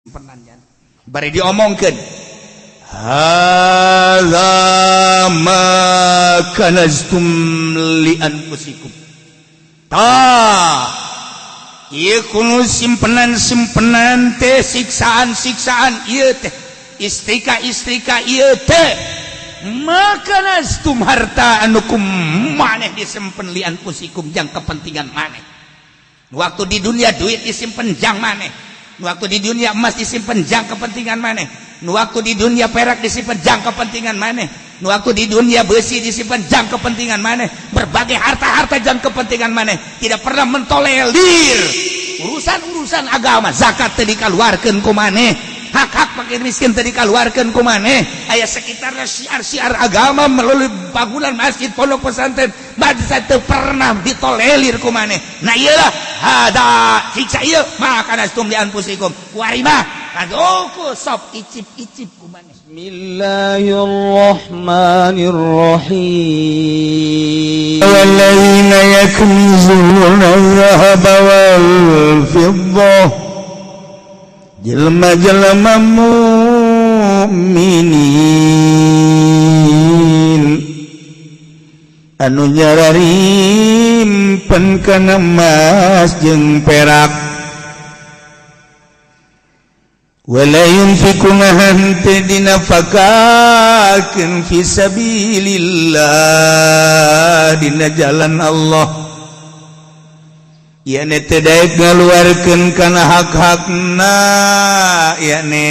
Simpenan bari diomongkeun, "Hadza ma kanaztum li anfusikum." Tah, ieu kuno simpenan-simpenan teh, siksaan-siksaan ieu teh, istrika-istrika ieu teh, ma kanaztum, harta anu ku maneh disimpen, li anfusikum, jang kepentingan maneh. Waktu di dunia duit disimpen jang maneh, waktu di dunia emas disimpen jang kepentingan maneh, waktu di dunia perak disimpan jang kepentingan maneh, waktu di dunia besi disimpan jang kepentingan maneh, berbagai harta-harta jang kepentingan maneh, tidak pernah mentolerir urusan-urusan agama. Zakat teu dikaluarkeun ku maneh, hak-hak fakir miskin teu dikaluarkeun ku maneh. Aya sekitarnya syiar-syiar agama melalui bangunan masjid, pondok pesantren, madrasah, teu pernah ditolerir ku maneh. Nah, iyalah, hada siksa ieu ma kanaztum li anfusikum warima aduh sok icip-icip ku maneh. Bismillahirrahmanirrahim. والذين يكنزون الذهب والفضة, jelma-jelma mukminin anu nyararimpen kana emas jeung perak, wala yunfikuna, henteu dinafakakeun, fi sabilillah, dina jalan Allah, yakni teu daek ngaluarkeun kana hak-hakna, yakni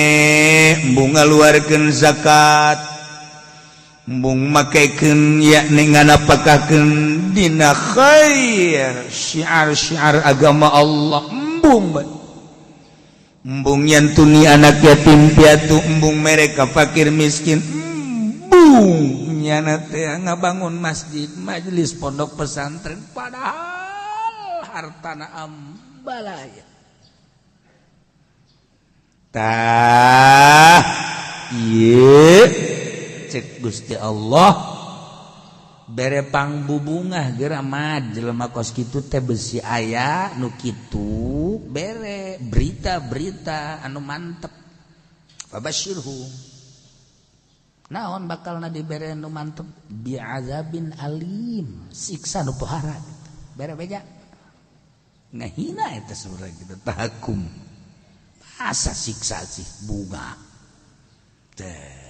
embung ngaluarkeun zakat, embung makekeun, yakni nganapakakeun dina khair syiar-syiar agama Allah, embung bae, embung nyantuni anak yatim piatu, embung mereka fakir miskin, embung nyana teh ngabangun masjid, majelis, pondok pesantren, padahal hartana ambalaya. Tah, ieu cek Gusti Allah bere pangbubungah geura mah jelema kos kitu teh, besi aya nu kitu bere berita-berita anu mantep. Fabasyirhu, naon bakal na dibere nu mantep? Bi'azabin alim, siksa nu pohara. Bere beja ngahina eta sebenarnya kita tahakum, masa siksa sih bunga teh.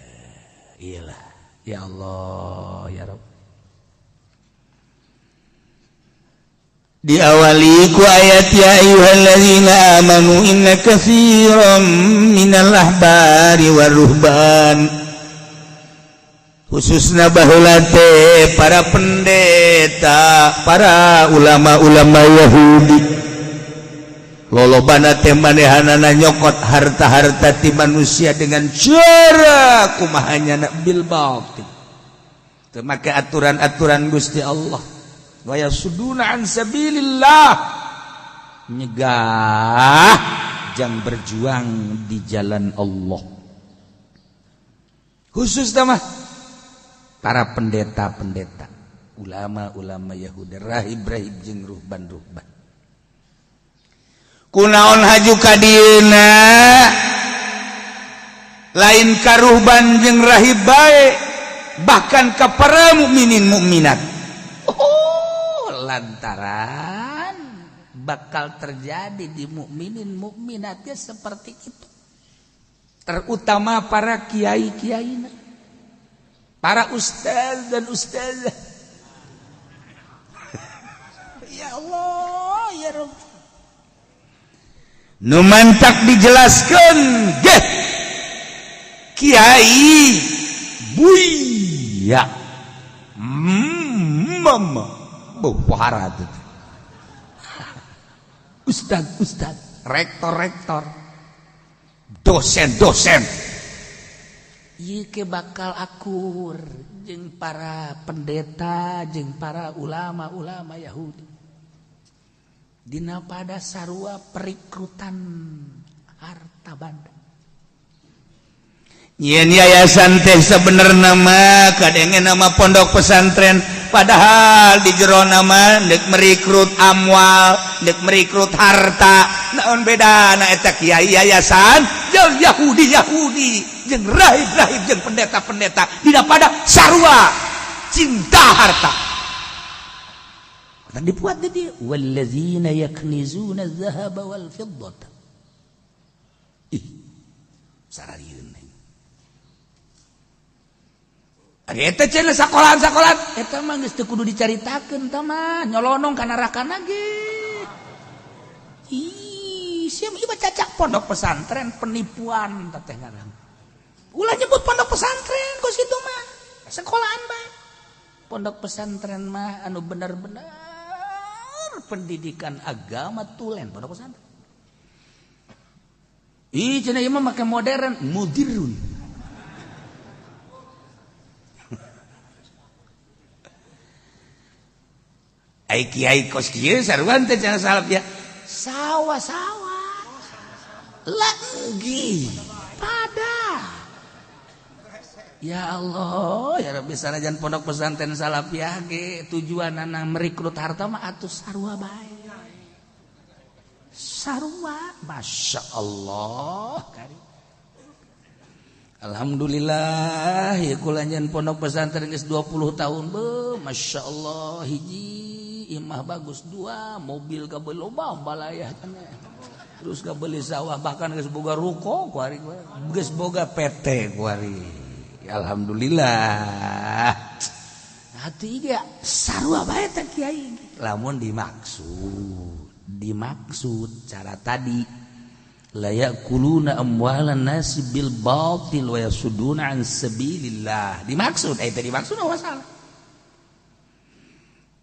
Iyalah, ya Allah, ya Rabb. Diawali ku ayat ya ayyuhalladzina amanu inna katsiran minal ahbari waruhban, khususna baheula teh para pendeta, para ulama-ulama Yahudi, lolobana teh manehanana nyokot harta-harta ti manusia dengan cara kumaha nyana, bil batil, teu make aturan-aturan Gusti Allah, wa yasudduna an sabilillah, nyegah jang berjuang di jalan Allah, khusus mah para pendeta-pendeta, ulama-ulama Yahudi, rahib-rahib jeung ruhban-ruhban. Kunaon haju kadieuna? Lain karuhban jeung rahib bae, bahkan ka para mukminin mukminat. Oh, lantaran bakal terjadi di mukminin mukminatnya seperti itu, terutama para kiai-kiai, para ustaz dan ustazah. Ya Allah, ya Rabb. Nu mantak dijelaskan geh kiai buya, mama pohara, ustad ustad, rektor rektor, dosen dosen. Ieu ke bakal akur jeung para pendeta jeung para ulama-ulama Yahudi dina pada sarua perikrutan harta banda. Nyen yayasan teh sebenerna mah kadenge nama pondok pesantren. Padahal di jero nama dek merekrut amwal, dek merekrut harta. Naon beda na eta kiai yayasan jeung Yahudi Yahudi, jeung rahib-rahib, jeung pendeta-pendeta? Tidak pada sarua cinta harta. Dan dibuat di wallazina yaknizuna dzahaba wal fiddata. Ih, sararieun. Ari eta cenah sakolaan-sakolaan eta mah geus teu kudu dicaritakeun, tah mah nyolonong kana nerakana ge. Ih, sia ieu mah cacak pondok pesantren penipuan teh ngaran. Ulah nyebut pondok pesantren kos kitu mah. Sekolahan bae. Pondok pesantren mah anu bener-bener pendidikan agama tulen pondok pesantren. Ih, cenah ieu mah make modern, mudirun. Ai kiai kos kieu sarua teh cenah salaf ya. Sawah-sawah. Lagi pada. Ya Allah, ya Rabbi, sanajan pondok pesantren salafiyah ge tujuanana merekrut harta mah atuh sarua bae. Sarua, Masya Allah. Alhamdulillah ya kulanjan pondok pesantren geus 20 tahun be, Masya Allah, hiji imah bagus, dua mobil kabel loba balayah terus kabeli sawah, bahkan geus boga ruko kuari, geus boga PT kuari. Alhamdulillah. Hati ge sarua bae teh kiai. Lamun dimaksud cara tadi la ya'kuluna amwalan nasi bil batil wa yasudduna an sabilillah. Dimaksud eta dimaksud masalah.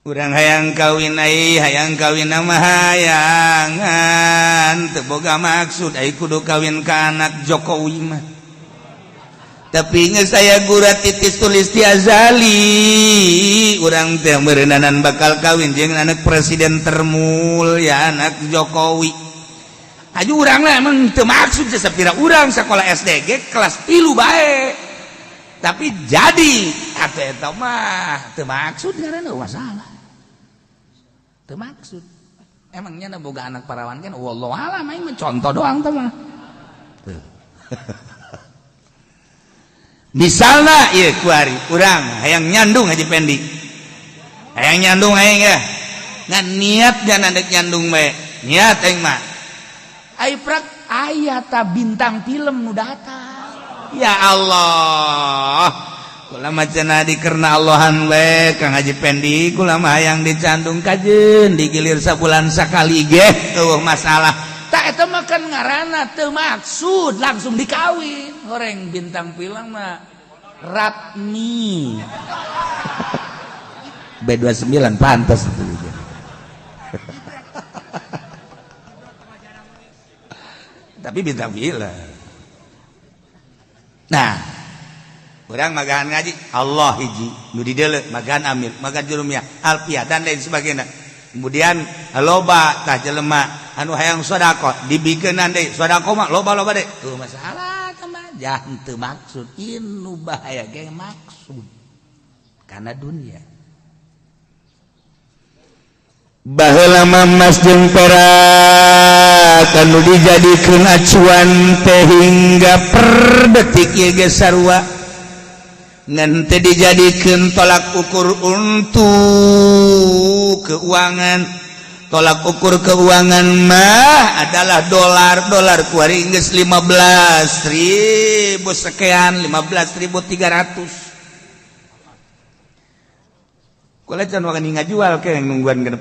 Urang hayang kawin ai, hayang kawin mah hayangan teu boga maksud ai kudu kawin ka anak Jokowi mah. Tapi geus saya gurat titis tulis ti azali, urang teh meureunana bakal kawin jeung anak presiden termulya, anak Jokowi. Aju urang lah emang teu maksud sapira urang sekolah SD ge kelas 3 bae. Tapi jadi atuh eta mah teu maksud ngaranna masalah. Teu maksud. Emangnya na boga anak parawan kan wallahu alam, aing mah contoh doang teh mah. Tuh. Misalna ieu kuari urang hayang nyandung Haji Pendi. Hayang nyandung aing ya. Ngan niat dan andek nyandung bae. Niat aing mah. Ai prak aya ta bintang film nu datang. Ya Allah. Kula mah cenah dikerna Allahan we Kang Haji Pendi, kula mah hayang dicandung kajeun digilir sabulan sakali ge eueuh masalah. Tak eta mah kan ngaranna teu maksud langsung dikawin. Horeng bintang film mah Ratmi. B29 pantas itu. Tapi bintang film. Nah, orang magahan ngaji Allah hiji nu dideuleu magahan Amir, magahan Jurumiyah, Alfiah dan lain sebagainya. Kemudian loba tah jelema anu hayang sedekah dibikeunan deui sedekah mah loba-loba deui. Tuh masalah mah jangan teu maksud inu bahaya ge maksud karena dunia. Baheula mah emas jeung perak anu dijadikeun acuan teh hingga per detik ieu ge sarua ngan teu dijadikeun tolak ukur untuk keuangan. Tolak ukur keuangan mah adalah dolar. Dolar kuari geus 15.000 sekian, 15.300. Kula can wani ngajual ke yang nungguan 16.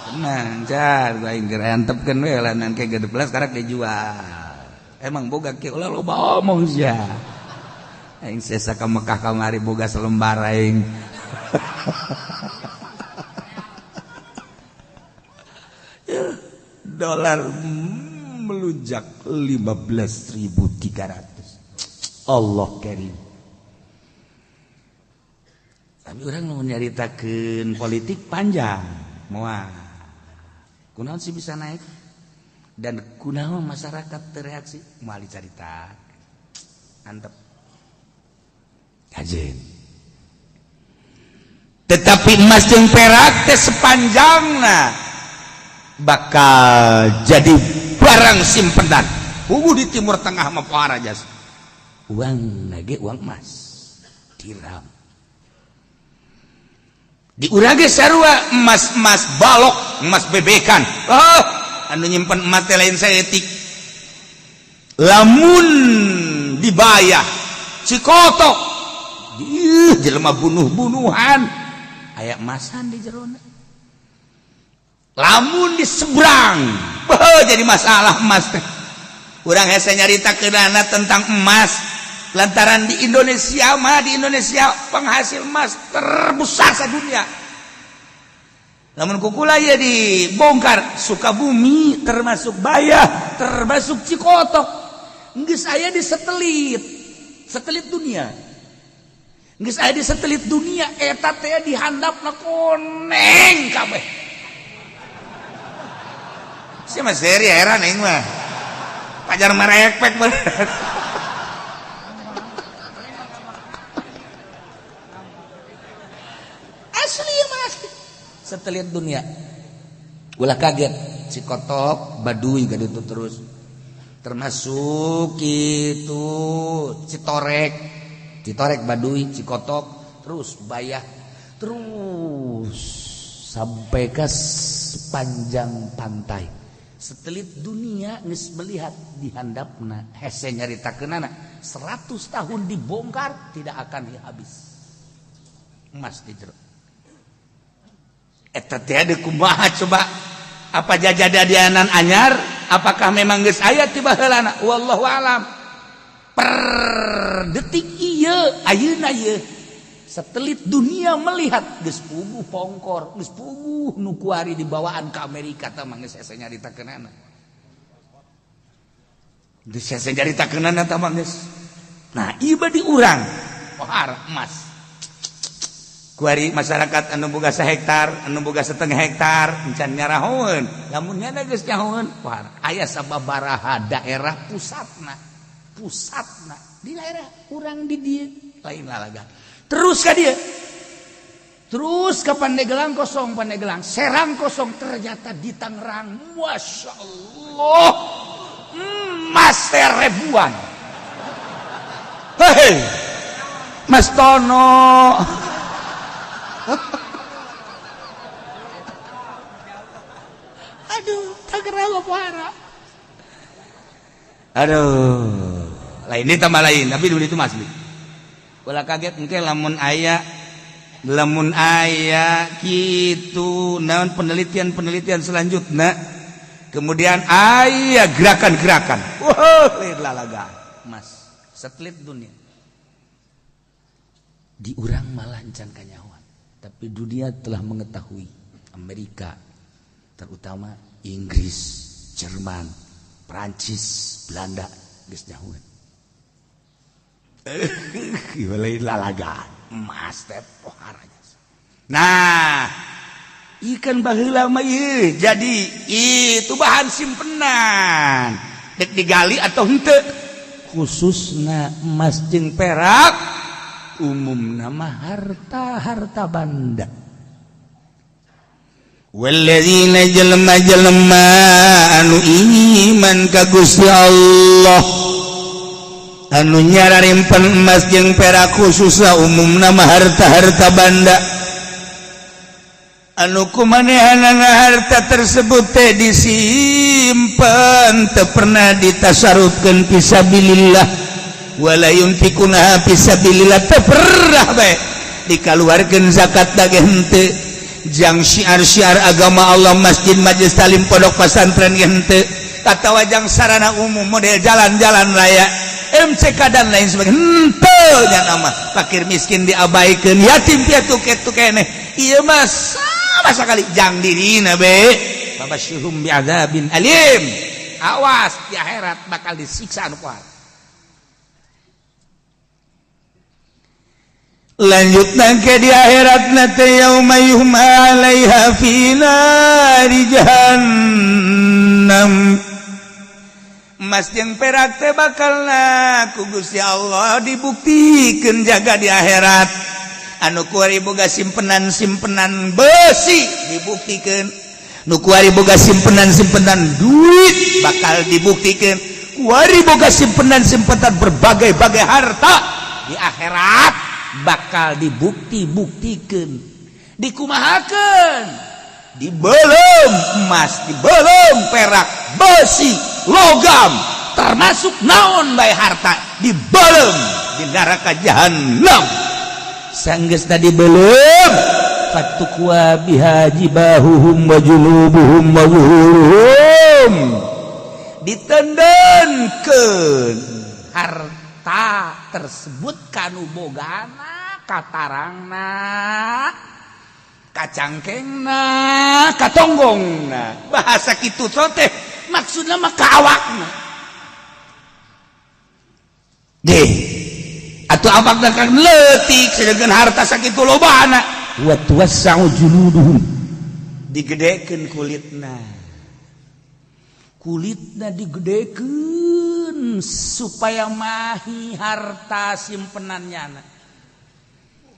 Tenang, car, aing keur antepkeun we lah ke 16 karek dijual. Emang boga kieu ulah loba omong sia. Aing sesa ka Mekah kamari boga selembar aing. Dolar melunjak 15.300. Allah karim. Tapi orang mau nyaritakeun politik panjang. Moal. Kunaon sih bisa naik? Dan kunaon masyarakat tereaksi? Moal dicarita. Antep. Kajen. Tetapi emas jeung perak teh sepanjangna bakal jadi barang simpenan. Puguh di Timur Tengah mah pohara jas. Uang lagi uang emas dirham. Di urang ge sarua emas-emas balok, emas bebekan. Oh, anu nyimpen emas teh lain saeutik. Lamun dibayar Cikotok, ih jelema bunuh-bunuhan aya emasan di jerona. Lamun di seberang, beuh, jadi masalah emas teh. Urang hese nyaritakeunana tentang emas lantaran di Indonesia mah, di Indonesia penghasil emas terbesar sedunia. Namun kukula ya dibongkar Sukabumi termasuk Bayah termasuk Cikotok geus aya di satelit, satelit dunia geus aya di satelit dunia. Eta teh dihandapna koneng kabeh. Sia mah seri heran, aing mah pajar marekpek bener. Asli mah asli satelit dunia. Ulah kaget, Cikotok, Baduy gak itu terus termasuk itu Citorek, Citorek, Baduy, Cikotok, terus Bayah, terus sampai ke sepanjang pantai. Satelit dunia geus melihat di handapna. Hese nyaritakeunana, 100 tahun dibongkar tidak akan habis emas di jero eta teh. Ada kumaha coba, apa jajadianan anyar, apakah memang geus aya ti baheulana, wallahu alam. Per detik ieu ayeuna ieu satelit dunia melihat geus puguh pongkor, geus puguh nu kuari dibawaan ke Amerika. Tah mah geus hese nyaritakeunana, geus hese nyaritakeunana tah mah geus. Nah, ieu di urang pohara emas kuari masyarakat anu boga sahektar, anu boga setengah hektar encan nyarahoeun. Lamun nyana geus nyahoeun, pohara aya sababaraha daerah pusatna, pusatna di daerah urang di dieu lain lalaga. Terus ka dieu, terus ke Pandeglang kosong, Pandeglang, Serang kosong, ternyata di Tangerang, masya Allah, emas ribuan. Hei Mas Tono, aduh, Tangerang apa, aduh, lain ini tambah lain, tapi dulu itu masih. Ulah kaget engke lamun aya gitu naon penelitian-penelitian selanjutnya, kemudian aya gerakan-gerakan. Wah, lain lalaga emas satelit dunia. Di urang malah encan kanyahoan, tapi dunia telah mengetahui. Amerika terutama, Inggris, Jerman, Prancis, Belanda geus nyahoeun. Lain lalaga emas teh poharanya. Nah, ikan baheula mah ieu jadi itu bahan simpenan dek digali atau henteu, khususna emas jeung perak, umum nama harta-harta banda. Walladzina jelema-jelema anu iman ka Gusti Allah, anu nyararimpen emas jeung perak, khususna umum nama harta-harta banda, anu kumanehanana harta tersebut teh disimpan, teu pernah ditasarufkeun fisabilillah, wala yunfiquna fisabilillah, teu pernah bae dikaluarkeun zakat ge henteu, jang syiar-syiar agama Allah, masjid, majelis talim, pondok pesantren ge henteu, atawa jang sarana umum model jalan-jalan raya, MCK dan lain sebagainya henteu. Nya nama fakir miskin diabaikeun, yatim piatu kitu keneh. Ieu mah sama sekali jang dirina be. Fabasyirhum bi'adzabin alim, awas di akhirat bakal disiksa anu kuat. Lanjut ke di akhirat nanti, yauma yuhma 'alaiha fi nari jahannam. Emas jeung perak teh bakal ku Gusti Allah dibuktikan jaga di akhirat. Anu kuari boga simpenan simpenan besi dibuktikan, nu kuari boga simpenan simpenan duit bakal dibuktikan, kuari boga simpenan simpenan berbagai-bagai harta di akhirat bakal dibukti-buktikan. Dikumahakan? Dibeuleum emas, dibeuleum perak, besi, logam, termasuk naon bae harta, dibeuleum di neraka jahanam. Sanggeus tadi belum, fatukwa biha jibahuhum wa junubuhum wa zuhuruhum, ditendenkeun harta tersebut kanu bogana, katarangna, kacangkengna, katonggongna. Bahasa kitu teh maksudna mah ka awakna deh atau awakna kan leutik, sedangkan harta sakitu lobana. Wa tuwassa'u juluduhum, digedekeun kulitna, kulitna digedekeun supaya mahi harta simpenannya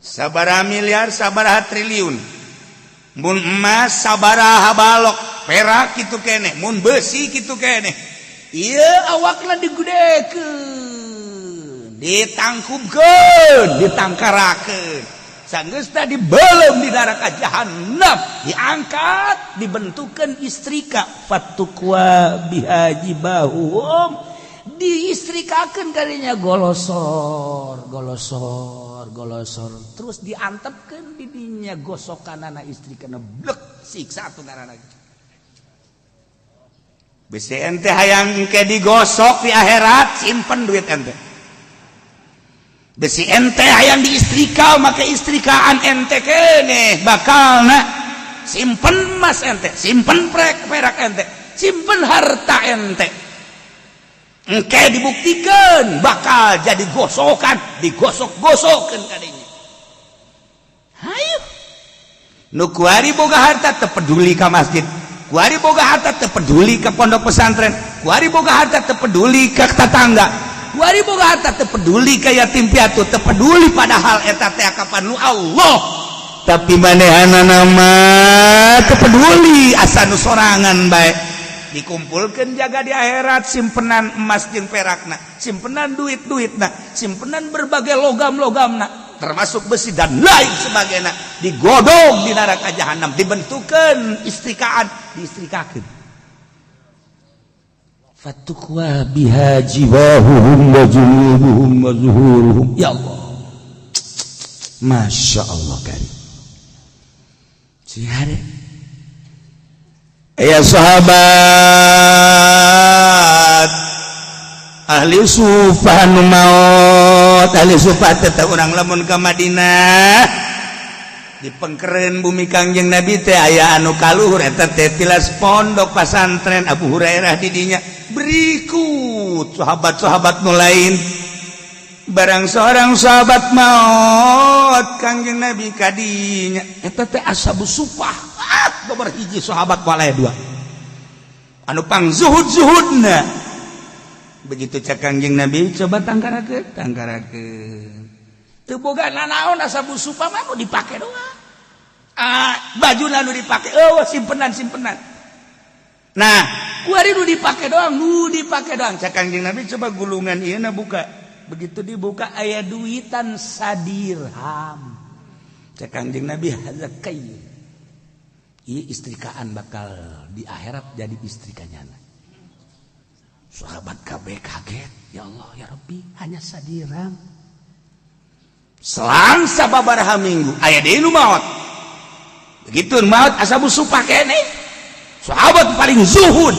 sabaraha miliar, sabaraha triliun. Mun emas sabaraha balok, perak kitu keneh, mun besi kitu keneh. Ieu awakna digedekeun, ditangkupkeun, ditangkarakeun. Sanggeus tadi belum di neraka jahannam, diangkat, dibentukkan istrika. Fatukwa biha jibahuhum, diistrikakeun kalinya, golosor golosor golosor, terus diantepkeun di dinya gosokanana istrikana, blek. Siksa atuh ngaranna. Bisi ente hayang ke digosok di akhirat, simpen duit ente. Bisi ente hayang diistrika make istrikaan ente kene bakal na, simpen emas ente, simpen perak ente, simpen harta ente. Engke dibuktikan bakal jadi gosokan, digosok-gosokkan kadinya. Hayu, nu kuari boga harta teu peduli ka masjid, kuari boga harta teu peduli ka pondok pesantren, kuari boga harta teu peduli ka tetangga, kuari boga harta teu peduli ka yatim piatu, teu peduli, padahal eta teh kapan nu Allah. Tapi manehanana mah teu peduli, asa nu sorangan bae. Dikumpulkan jaga di akhirat simpenan emas jeung perakna, simpenan duit-duitna, simpenan berbagai logam-logamna, termasuk besi dan lain sebagainya, digodong di neraka jahanam, dibentukkan istrikaan, diistrikakeun. Fatukwa biha jibahuhum wa junubuhum wa zuhuruhum. Ya Allah, Masya Allah karim. Sihare ya sahabat ahli sufah nu maot. Ahli sufah tetap urang lamun ka Madinah di pengkeren bumi Kangjeng Nabi teh aya anu kaluhur, eta teh tilas pondok pasantren Abu Hurairah didinya. Berikut sahabat-sahabat nu lain. Barang seorang sahabat maot, Kangjeng Nabi kadinya. Eta teh ashabu sufah, ah, nomor hiji sahabat walaya dua anu pang zuhud zuhudna. Begitu cek Kangjeng Nabi, coba tangkarakeun, tangkarakeun, teu boga nanaon. Ashabu sufah mah nu dipake doang, ah, baju nu dipake. Oh, simpenan simpenan. Nah, kuari nu dipake doang, nu dipake doang. Cek Kangjeng Nabi, coba gulungan ieu na buka. Begitu dibuka, aya duitan sadirham. Cek Kangjeng Nabi, hadza kai. Ieu istrikaan bakal di akhirat jadi istrikanya. Sahabat KB kaget, ya Allah ya Rabbi, hanya sadirham. Selang sababaraha minggu aya deui nu maot. Begitu maot ashabu sufah keneh, sahabat paling zuhud,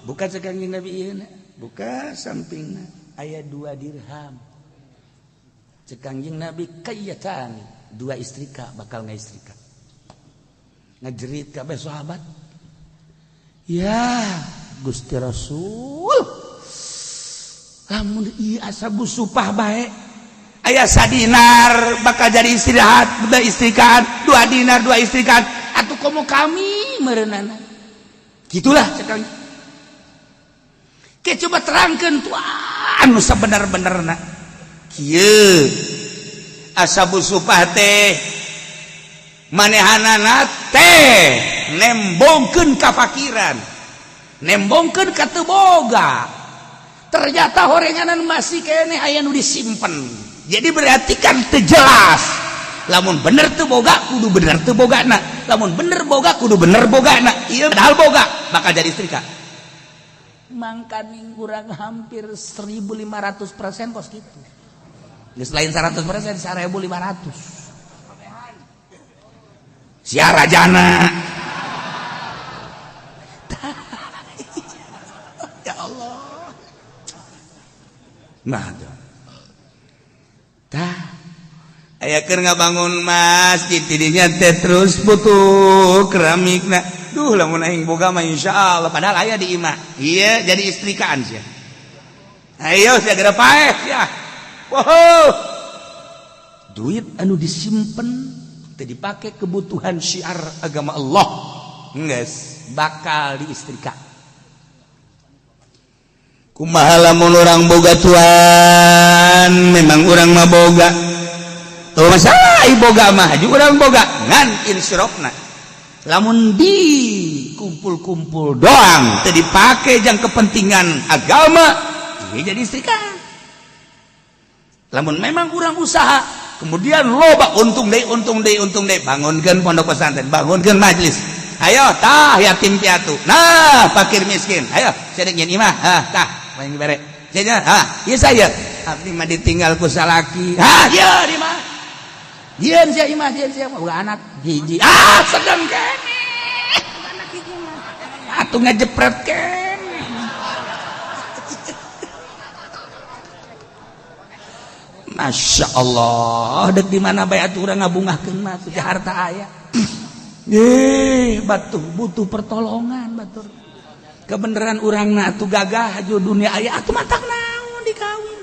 buka, cek Kangjeng Nabi, ieu buka sampingna, aya 2 dirham. Cek Kangjeng Nabi, kayyatani, dua istrika, bakal ngaistrika. Ngajerit kabeh sahabat, ya Gusti Rasul, lamun ieu ashabu sufah bae aya sadinar bakal jadi istirahat, dua istrikaan, 2 dinar dua istrikaan, atau komo kami merenana gitulah. Cek ke coba terangkan tuh anu sebenar-benarna kieu. Ashabus sufah teh manehanana teh nembongkeun kafakiran, nembongkeun ka teu boga. Ternyata horenganan masih keneh aya nu disimpen. Jadi berarti kan teu jelas. Lamun bener teu boga, kudu bener teu bogana. Lamun bener boga, kudu bener bogana. Ieu padahal boga, bakal jadi istrika. Mangkaning kurang hampir 1500% kos gitu. Geus lain 100%, 1500. Sia rajana. Ya Allah. Nah, tah aya keur ngabangun masjid tidinya teh terus butuh keramikna. Duh, lamun aing boga mah insyaallah, padahal aya di imah. Iya, jadi istrikaan sia. Ayo sia geura paeh sia. Wow. Duit anu disimpen teu dipake kebutuhan syiar agama Allah. Geus bakal diistrika. Kumaha lamun urang boga, tuan? Memang urang mah boga. Tuh masalah boga mah, urang boga ngan insyrofna. Lamun di kumpul-kumpul doang teu dipake jang kepentingan agama, ieu jadi istrika. Lamun memang kurang usaha, kemudian loba untung deui, untung deui, untung deui, bangunkeun pondok pesantren, bangunkeun majelis. Ayo tah yatim piatu, nah fakir miskin, ayo saya nyen imah, ah tah main dibere. Saya, ah ieu saya abdi mah ditinggal ku salaki. Ah ieu di mah. Jieun sia imah, jieun sia boga anak hiji. Ah sedang keneh. Anak hiji mah. Atuh ngajepret keneh. Masya Allah, dek di mana bae atuh urang ngabungahkeun mah tuh harta aya. Eh, batuh butuh pertolongan batur. Kebenaran urangna atuh gagah aju dunia aya atuh matak naon dikawin.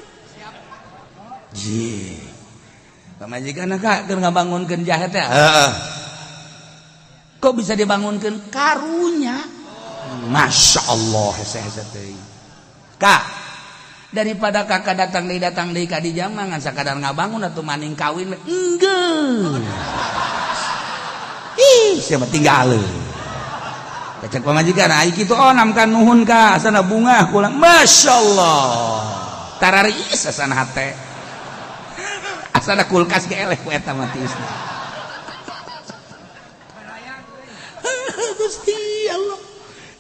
Jih. Pamajikan kak keur ngabangunkeun jahe teh. Heeh. Kok bisa dibangunkeun karunya? Masya Allah, hese-hese teuing. Kak, daripada kakak datang deui ka di jama ngan sakadar ngabangun atau maning kawin enggeus. Ih, siapa tinggal. Kecek pamajikan, ai kitu onam kan nuhun ka asana bungah kula. Masya Allah. Tararis asana hate. Asana kulkas ge eleh ku eta mah tiisna. Gusti Allah.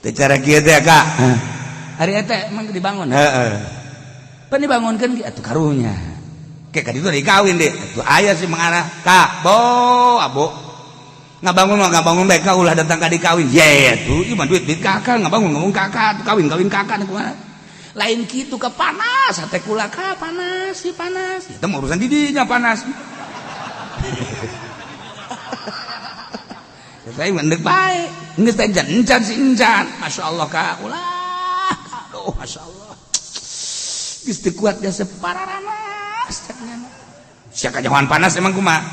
Teu cara kieu teh kak. Hari eta emang dibangun. Heeh. Pan dibangunkeun ge atuh karunya. Ke ka ditu dikawin deh. Atuh aya sih mengarah ka bo abo. Ngabangun mah ngabangun bae ka ulah datang ka dikawin. Ye tuh ieu mah duit duit kakak ngabangun ngabangun kakak kawin kawin kakak kumaha. Lain kitu ke panas hate kula ka panas si panas. Itu mah urusan didinya panas. Saya mendek bae. Geus teh encan si encan. Masyaallah ka ulah. Aduh masyaallah. Geus teu kuat jasa pararanas cek nya. Sia kajauhan panas emang kumaha?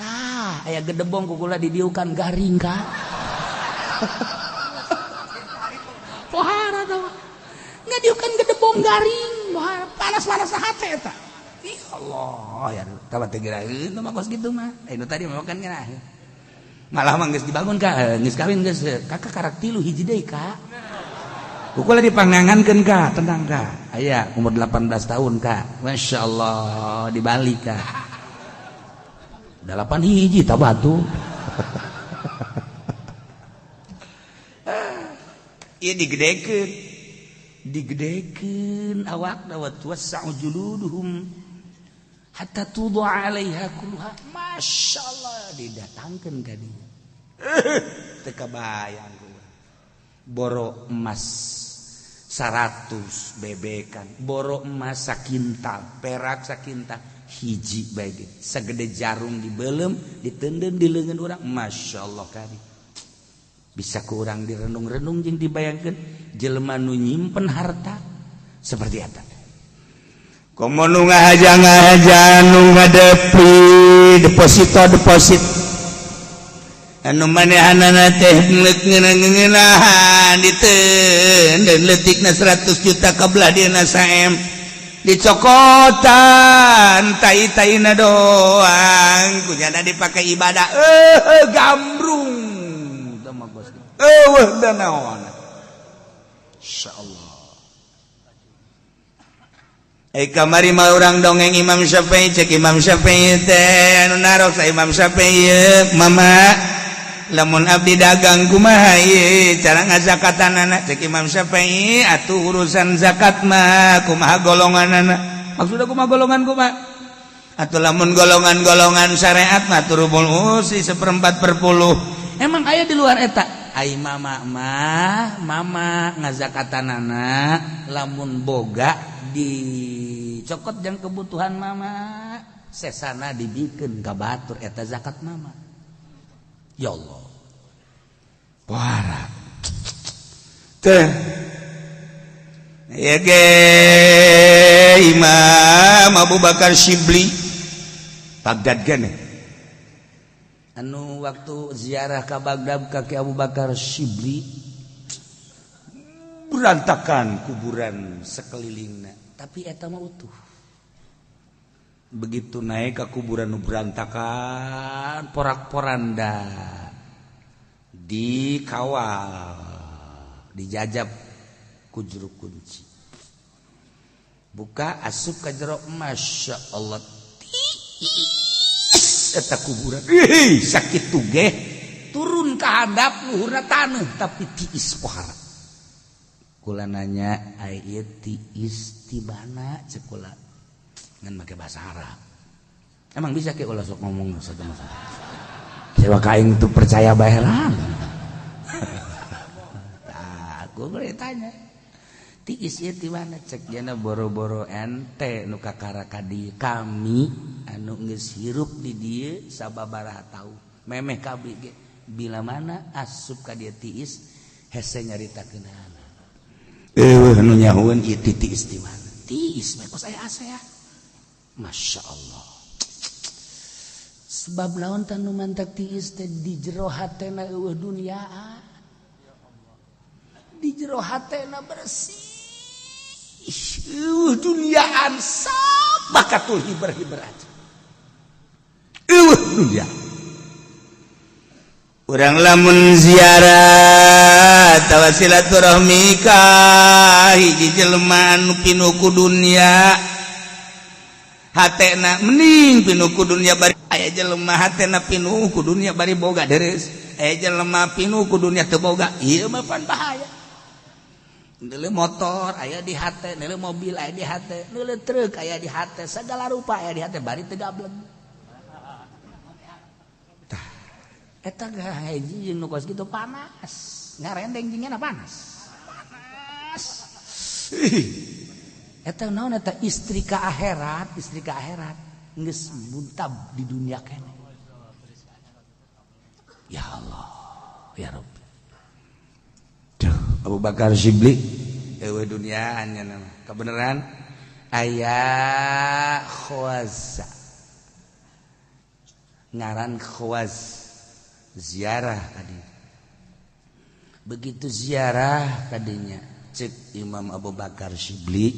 Tah, aya gedebong ku kula didiukan garing ka. Pohara tah. Ngadiukan gedebong garing, pohara panas-panas hate eta. Ih Allah, ya tah teu geuraheun mah kos kitu mah. Nu tadi mah kan geuraheun. Malah mah geus dibangun ka, geus kawin geus kakak karak tilu hiji deui ka. Kukula dipangangankeun ka, tenang ka. Aya umur 18 tahun ka. Masya Allah dibalik ka. 8 hiji tak batu. Ieu digedekeun. Digedekeun awakna wa tuwassa'u juluduhum hatta tudu'a 'alaiha kulluha. Masya Allah didatangkeun ka dieu. Teu kabayang boro emas 100 bebekan, boro emas sakintal, perak sakintal, hiji bae ge sagede jarum dibelem ditenden di leungeun urang. Masya Allah kari bisa ku urang direnung-renung jeung dibayangkeun jelema nu nyimpen harta seperti eta. Komo nu ngahaja-ngahaja nu ngadepi deposito deposit anu manehanana teh ngeunah-ngeunahan diteun dan leutikna 100 juta kabelah dieuna saem. Dicokotan tai-taina doang, ku nyana dipakai ibadah. Gambrung dan naon. Insyaallah. Eh, kamari mah urang dongeng Imam Syafi'i. Cek Imam Syafi'i teh, anu narok sa Imam Syafi'i, "Mama, lamun abdi dagang kumaha ieu cara ngazakatanana?" Cek Imam Syafi'i, "Atuh urusan zakat mah kumaha golonganana." Maksudna kumaha golongan, kumaha atau lamun golongan-golongan syariat mah rubul usyri, seperempat per puluh. Emang aya di luar eta? Ai mama mah, mama ngazakatanana lamun boga dicokot jang kebutuhan mama, sesana dibikin ka batur, eta zakat mama. Ya Allah, wara teh ya ge. Imam Abu Bakar Shibli Baghdad gane, anu waktu ziarah ke Baghdad, kaki Abu Bakar Shibli berantakan kuburan sekelilingnya, tapi eta mah utuh. Begitu naik ke kuburan nu berantakan porak-poranda, dikawal, dijajab ku juru kunci, buka, asup ke jero. Masya Allah, tiis eta kuburan. Ih, sakit tuge turun ke hadap luhurna taneuh, tapi tiis pohara. Kula nanya, "Ai ieu tiis ti mana?" Cek kula ngan make bahasa Arab. Emang bisa ke ulah sok ngomong saja masalah. Siapa kaing tuh percaya bae lah. Nah, aku boleh tanya. Tiis ieu ti mana? Cek jana, boro-boro ente nu kakara ka dieu, kami anu geus hirup di dieu sababaraha taun memeh kabeh ge bila mana asup ka dieu tiis hese nyaritakeunana. Eueuh nu nyahoeun ieu tiis di mana. Tiis mah kos aya asa ya. Masya Allah. Sebab naon tah nu mantak tiis teh? Di jero hatena eueuh dunia. Di jero hatena bersih. Eueuh duniaan, sabakatul hiber-hiber aja. Eueuh dunia. Urang lamun ziarah tawa silaturahmi ka hiji jelema anu pinuh ku dunia, hatena mending pinuh ku dunia bari aya jelema hatena pinuh ku dunia bari boga deres, aya jelema pinuh ku dunia teu boga. Ieu mah pan bahaya. Neuleuh motor aya di hate, neuleuh mobil aya di hate, neuleuh truk aya di hate, segala rupa aya di hate bari teu gableng. Tah, eta hiji jeung nu kos kitu panas, ngarendeng jeung panas. Panas. Eta naon eta? Istri ka akhirat, istri ka akhirat geus muntab di dunia kene. Ya Allah, ya Rabbi. Duh, Abu Bakar Shibli eueuh duniaan nya nama. Kebenaran aya Khwaza, ngaran Khwaz, ziarah tadi. Begitu ziarah kadinya, cek Imam Abu Bakar Shibli,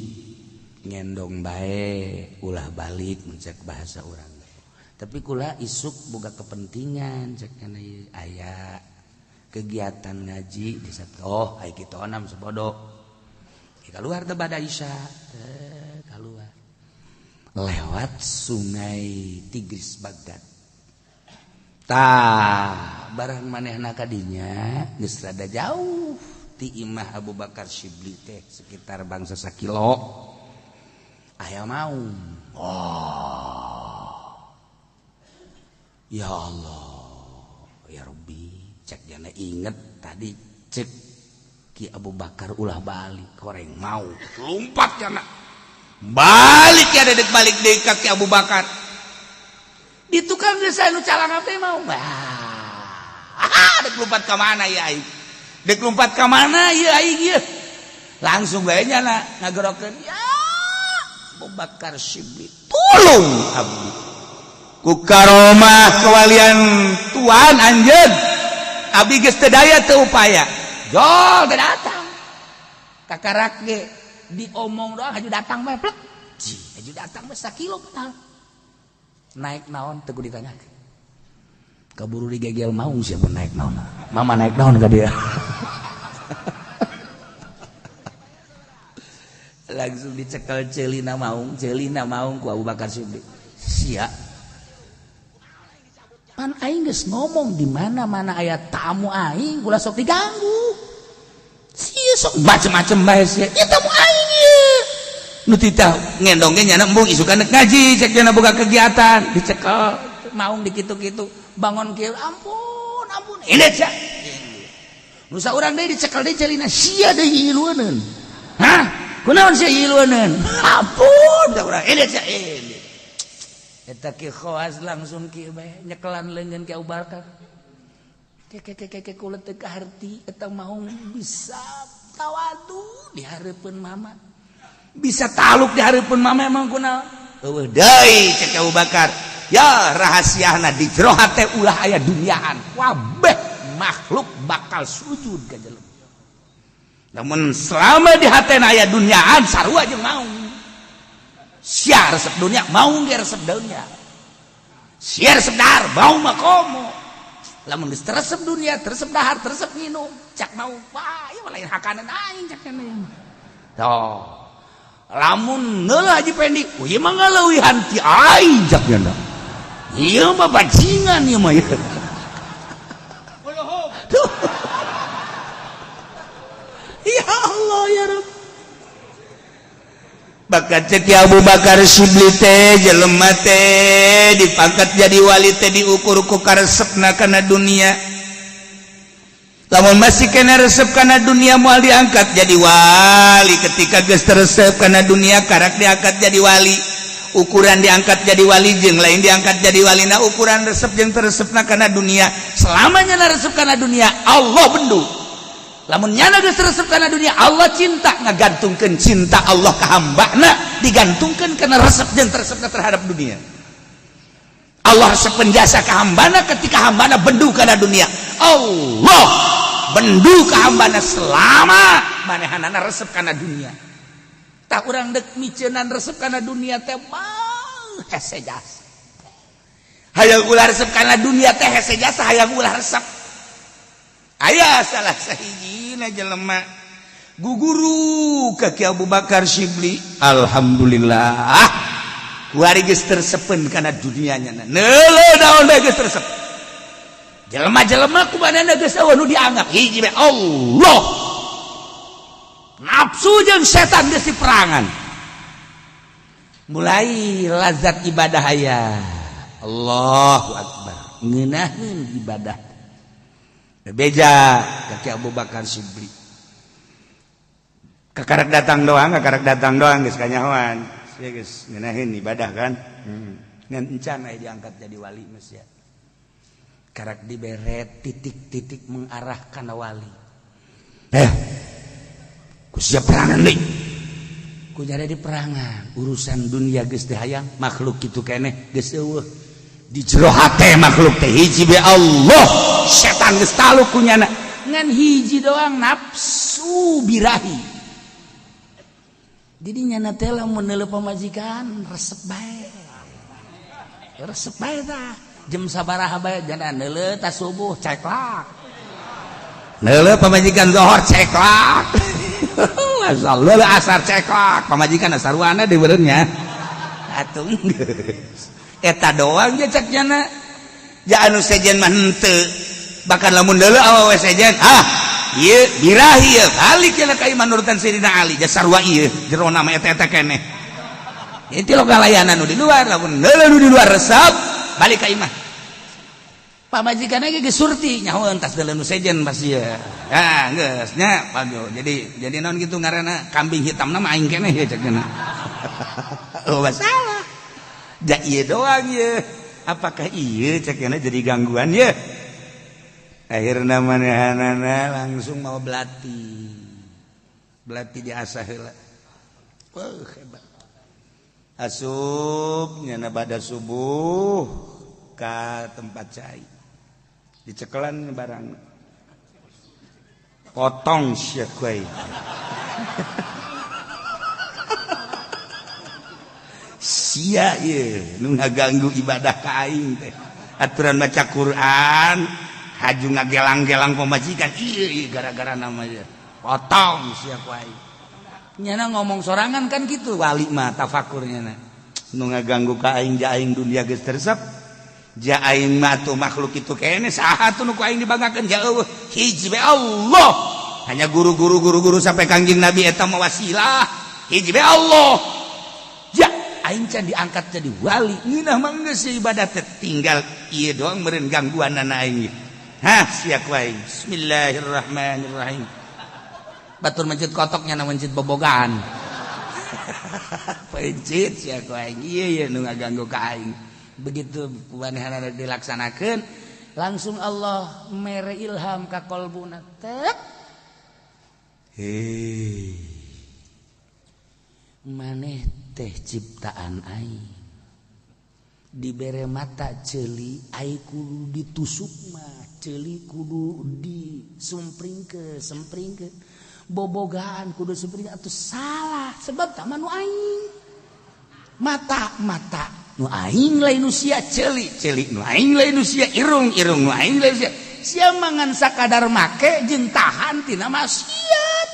"Ngendong bae, ulah balik," mencek bahasa orang. "Tapi kula isuk boga kepentingan," cek, "aya kegiatan ngaji di satu." "Oh, ai kitu onam sebodo." Keluar teh bada Isya, keluar lewat sungai Tigris Baghdad. Tah, barang manehna kadinya geus rada jauh ti imah Abu Bakar Shibli teh, sekitar bangsa sakilo, aya mau. Oh ya Allah, ya Rabbi, cek jana, inget tadi cek Ki Abu Bakar ulah balik. Koreng mau lompat jana, balik ya, dedek balik deui ka Ki Abu Bakar. Di tukang geus anu calang teh mau. Ah, dek lompat ka mana ya aing? Dek lompat ka mana ya aing ieu? Langsung bae nyana ngagerokeun, "Ya Abu Bakar Shibli, tolong abdi ku karomah kewalian tuan anjeun, abdi geus teu daya teu upaya." Jol teu datang, kakarak ge diomong doang haju datang bae plek. Ji, aju datang mah sakilo padahal. Naik naon teu kudu ditanyakeun. Kaburu digegel maung siapa naik naon. Mama naik naon ka dia. Langsung dicekel celina maung ku Abu Bakar Siddiq. Sia. Pan aing geus ngomong di mana-mana aya tamu aing ulah sok diganggu. Sia sok macem-macem bae sia. Ieu tamu aing ieu. Nu titah ngendong ge nyana embung isukan rek ngaji cek cenah boga kegiatan dicekel maung dikitu-kitu bangun kieu ampun ampun ini sia. Nu saurang deui dicekel deui celina sia deui ilueuneun. Hah? Kunaon sia ilueuneun? Ampun saurang ini sia ini. Eta ki khawas langsung kieu bae nyekelan leungeun ki Abu Bakar. Ke ke ke ke kula teu kaharti eta maung bisa tawadu di hareupeun mama. Bisa taluk di hareupeun mama emang kunaon? Eueuh deui cek Abu Bakar. Ya rahasiana di jero hate ulah aya duniaan. Kabeh makhluk bakal sujud ka jelema. Namun selama di hatena aya duniaan sarua jeung maung. Sia resep dunia, maung ge resep dunia. Sia resep dahar, maung mah komo. Lamun geus teresep dunia, teresep dahar, teresep nginum, cak maung, wah ieu mah lain hakaneun aing cak cenah. Tuh. Lamun neuleuh Haji Pendi, oh ieu mah ngaleuwihan ti aing cak cenah. Ieu mah bajingan ieu mah ieu. Tuh. Ya Allah ya Rabb. Bakat cek Abu Bakar Syibli teh jelema teh dipangkat jadi wali teh diukur ku karesepna kana dunia. Lamun masih kena resep kana dunia moal diangkat jadi wali. Ketika geus teresep kana dunia karak diangkat jadi wali. Ukuran diangkat jadi wali jeung lain diangkat jadi wali na ukuran resep jeung teresepna kana dunia. Selamanya na resep kana dunia Allah bendu. Lamun nyana geus resep kana dunia Allah cinta ngagantungkeun cinta Allah ka hambana digantungkeun kana resep jeung teresepna terhadap dunia. Allah resep penjasa ka hambana ketika hambana bendu kana dunia. Allah bendu ka hambana selama manehanana resep kana dunia. Tah urang deuk miceunan resep kana dunia teh mah hese jasa. Hayang ulah resep kana dunia teh hese jasa hayang ulah resep. Aya salah sahijina jelema guguru ka Ki Abu Bakar Syibli. Alhamdulillah kuari geus tersepen kana dunianya. Neuleuh naon bae geus tersep. Jelema-jelema ku manehna geus eueuh nu dianggap hiji bae Allah. Nafsu jeung setan geus diperangan. Mulai lazat ibadah aya. Allahu akbar. Ngeunaheun ibadah. Beja kaki Abu Bakar Syibli. Kakarak datang doang, kakarak datang doang geus kanyahoan. Sia geus ngeunaheun ibadah kan. Ngan encan aya diangkat jadi wali geus ya. Karak dibere titik-titik mengarah kana wali. Ku siap perangan deui. Ku nyari di perangan, urusan dunia geus teu hayang, makhluk kitu keneh geus eueuh. Di jero hate makhluk teh hiji be Allah, setan geus taluk ku nyana. Ngan hiji doang nafsu birahi. Jadi nyana teh lamun neuleuh pamajikan resep bae. Resep bae tah. Jam sabaraha bae jana neuleuh ta subuh ceklak. Neuleuh pamajikan zohor ceklak. Asal leuleuh asar ceklak, pamajikan asarwana dibeureunnya. Atuh geus. Eta doang je cek nyana. Ja anu sejen mah henteu. Bahkan lamun deuleu awewe sejen, ah ieu birahi ieu balik cenah ka imah nurutan Sayyidina Ali, ja sarua ieu jerona mah eta-eta keneh. Itu lo galayanan nu di luar, lamun deuleu nu di luar resep, balik ka imah. Pamajikan ge geus surti nyahoeun tas deuleu nu sejen pasti ya. Ah geus nya pago. Jadi naon kitu ngaranna kambing hitamna mah aing keneh ya cek cenah. Oh masalah. Ja ieu doang ye. Apakah ieu cek cenah jadi gangguan ye? Akhirna manehanana langsung mau belati. Belati diasah heula. Wah hebat. Asup nyana pada subuh ka tempat cai. Dicekelan barang. Potong sia kuai. Sia ieu nu ngaganggu ibadah ka aing teh. Aturan maca Quran haju ngagelang-gelang pamajikan, ieu ieu gara-gara namanya. Potong sia ku aing. Nyana ngomong sorangan kan gitu wali mah tafakurnya na. Nu ngaganggu ka aing, ja aing dunia geus teresep. Ja aing mah tuh makhluk itu kene saha tuh nu ku aing dibanggakeun, ja eueuh hiji be Allah. Hanya guru-guru guru-guru sampai Kangjeng Nabi eta mah wasilah. Hiji be Allah. Ja aing can diangkat jadi wali. Ngeunah mah geus ibadah teh tinggal ieu doang meureun gangguanana aing. Hah, sia ku aing. Bismillahirrahmanirrahim. Batur mencit kotoknya na mencit bobogaan. Pencit sia ku aing. Ieu ieu nu ngaganggu ka aing. Begitu kumanehanana dilaksanakeun, langsung Allah mere ilham ka kolbuna. Tek. Hei. Maneh teh ciptaan aing. Dibere mata ceuli ai kudu ditusuk mah, ceuli kudu disumpringkeun, sempringkeun. Bobogaan kudu sempring atuh salah sebab tah mah nu aing. Mata mata nu aing lain nu sia, ceuli ceuli nu aing lain nu sia, irung irung nu aing lain sia. Sia mangan sakadar make jeung tahan tina maksiat.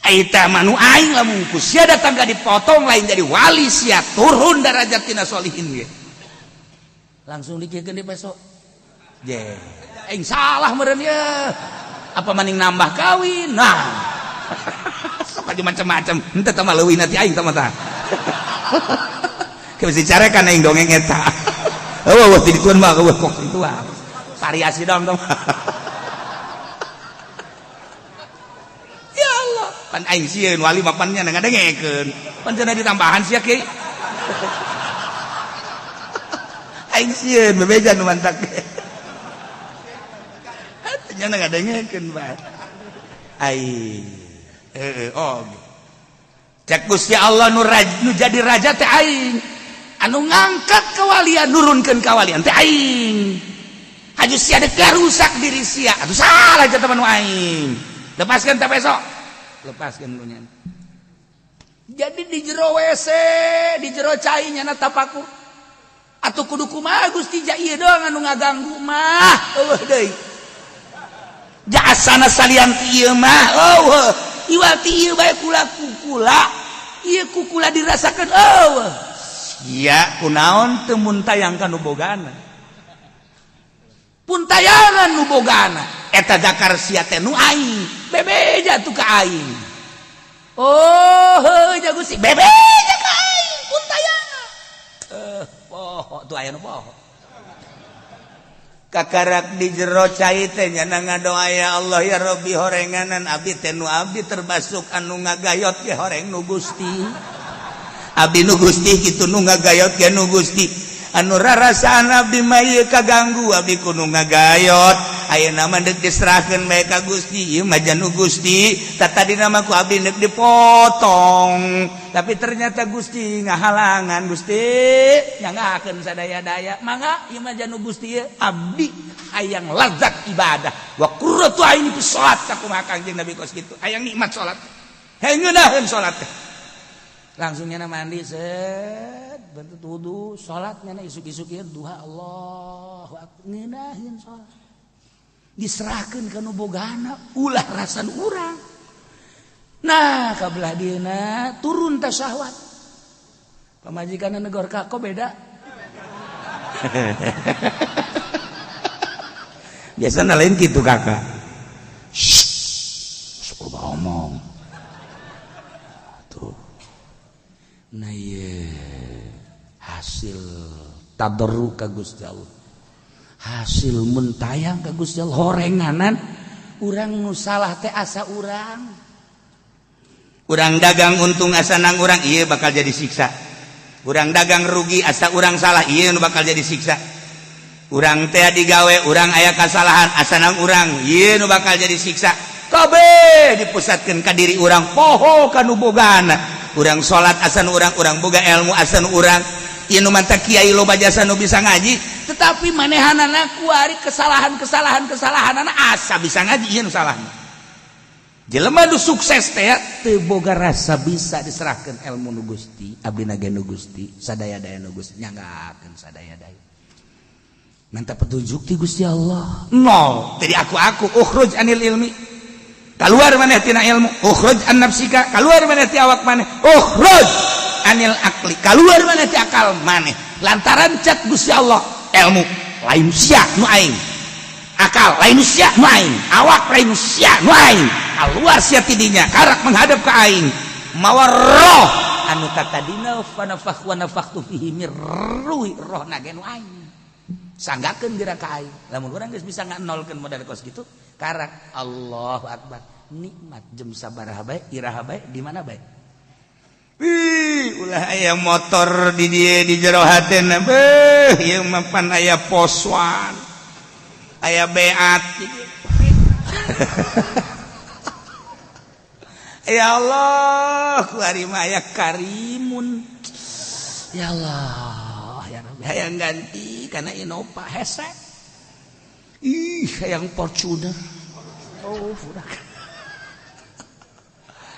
Eta mah nu aing, lamun ku sia datang ka dipotong lain jadi wali sia, turun derajat tina solihin ge. Langsung dikiekeun di besok. Je, aing salah meureun ye. Apa maning nambah kawin? Nah. Sok aja macam-macam. Henteu tah mah leuwih nanti aing tah mah tah. Geus dicarekan aing dongeng eta. Eueuh eueuh ti dituan mah eueuh kok itu ah. Variasi dong tah. Ya Allah, pan aing sieun wali mah pan nya ngadengekeun. Pan cenah ditambahan sia kieu. Aing sieun bebeja nu mantak. Nya ngadengekeun bae. Ai heeh oh. Cek Gusti Allah nu nu jadi raja teh aing. Anu ngangkat kewalian nurunkeun kawalian teh aing. Haju sia dek rusak diri sia. Atuh salah jatuh nu aing. Lepaskan teh besok. Lepaskan ku nya. Jadi di jero WC, di jero cai nyana tapakur. Atuh kudu kumaha Gusti, ja ieu doang anu ngaganggu mah. Eueuh deui. Jasana salian ti ieu mah eueuh. Iwal ti ieu bae kula kukula. Ieu kukula dirasakeun eueuh. Sia kunaon teu mun tayang ka nu bogana. Pun tayangan nu bogana. Eta dakar sia teh nu aing. Bebeja tuh ka aing. Oh, heuh ja Gusti, bebeja ka aing pun tayangan. Poho tuh aya nu poho. Kakarak di jero cai teh nya ngadoa ya Allah ya Rabbi horenganan abdi teh nu abdi terbasuk anu ngagayot ge horeng nu Gusti. Abdi nu Gusti kitu nu ngagayot ge nu Gusti. Anu rarasaan abdi mah ieu kaganggu abdi kudu ngagayot. Ayeuna mah deuk diserahkeun bae ka Gusti, ieu mah nu Gusti. Tadina mah ku abdi deuk dipotong. Tapi ternyata Gusti ngahalangan Gusti nyangakeun sadaya-daya. Mangga ieu mah janu Gusti ieu abdi hayang lazat ibadah. Wa qurratu aini fi salat sakumaha Kangjeng Nabi kos kitu. Hayang nikmat salat. Hayang ngeunaheun salat teh. Langsung nyana mandi set bentuk wudu salat nyana isuk-isuk ieu duha Allahu akbar ngeunaheun salat. Diserahkeun ka nu bogana ulah rasan urang. Nah, kabelah dieuna turun teh syahwat. Pamajikan negor ka kok beda. Biasana lain kitu kakak. Shh, sok ngomong. Tuh. Nah ieu hasil tadarru ka Gusti Allah. Hasil mentayang ka Gusti Allah horenganan urang nu salah teh asa urang. Urang dagang untung asa nang urang ieu bakal jadi siksa. Urang dagang rugi asa urang salah ieu nu bakal jadi siksa. Urang teh digawe urang aya kasalahan asa nang urang ieu nu bakal jadi siksa. Kabeh dipusatkeun ka diri urang poho ka nu bogana. Urang salat asa nu urang, urang boga ilmu asa nu urang. Ieu nu manta kiai loba jasa nu bisa ngaji, tetapi manehanana kuari kesalahan-kesalahan kesalahanana asa bisa ngaji ieu nu salahna. Jelema nu sukses teh teu boga rasa bisa diserahkan ilmu nu Gusti, abdi ge nu Gusti, sadaya-daya nu Gusti, nyanggakeun sadaya-daya. Minta petunjuk ti Gusti Allah. Nol, jadi aku ukhruj anil ilmi. Keluar maneh tina ilmu, ukhruj an nafsika, keluar maneh ti awak maneh, ukhruj anil akli, keluar maneh ti akal maneh. Lantaran cek Gusti Allah, ilmu lain sia nu aing, akal lain sia nu aing, awak lain sia nu aing, keluar sia tidinya karak menghadap ke aing, mawa roh anu katadina fanafakh wa nafakhtu fihi mir ruhi, roh nage nu aing, sanggakeun geura ka aing. Lamun urang geus bisa nganolkeun modal kos kitu, karak Allahu akbar, nikmat jam sabaraha bae, iraha bae, di mana bae. Wih, ulah aya motor di dieu di jero hatena, beuh, ieu mah pan aya poswan, aya beat. Ya Allah, ku ari mah aya Karimun. Ya Allah, ya Rabbi, hayang ganti kana Innova hese. Ih, hayang Fortuner. Oh, budak.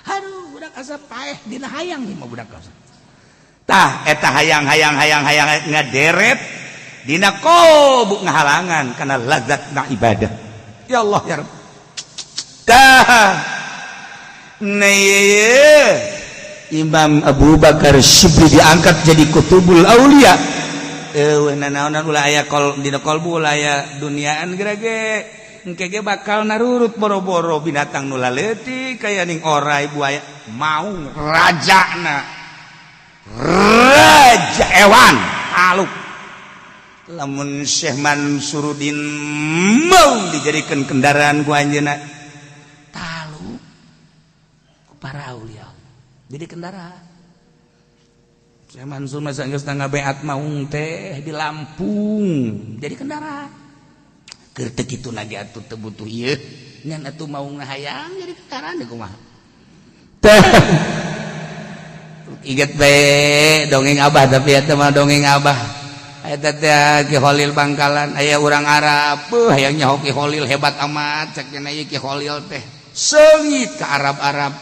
Aduh, budak asa paeh dina hayang mah budak asa. Tah, eta hayang hayang hayang hayang ngaderet dina kolbu, ngahalangan karena lazat na ibadah. Ya Allah, ya Rabb. Tah. Nah, Imam Abu Bakar Syibli diangkat jadi kutubul aulia. Eueuh nanaonan, ulah aya kol dina kolbu, ulah aya duniaan gerage. Engke ge bakal narurut boro-boro binatang nu laleutik kaya ning orai, buaya, maung, rajana raja ewan taluk. Lamun Syekh Mansurudin mau dijadikan kendaraan ku anjeunna, taluk ku para aulia jadi kendaraan. Syekh Mansur masa geus ngabeat maung teh di Lampung jadi kendaraan. Keur teu kitu nage atuh, teu butuh ieu ngan atuh maung hayang jadi kendaraan deh, kumaha teh. Inget bae dongeng Abah, tapi eta mah dongeng Abah. Eta teh Ki Kholil Bangkalan, aya urang Arab, beuh, hayang nyaho Ki Kholil hebat amat cek cenah. Ieu Ki Kholil teh seungit ka Arab-Arab.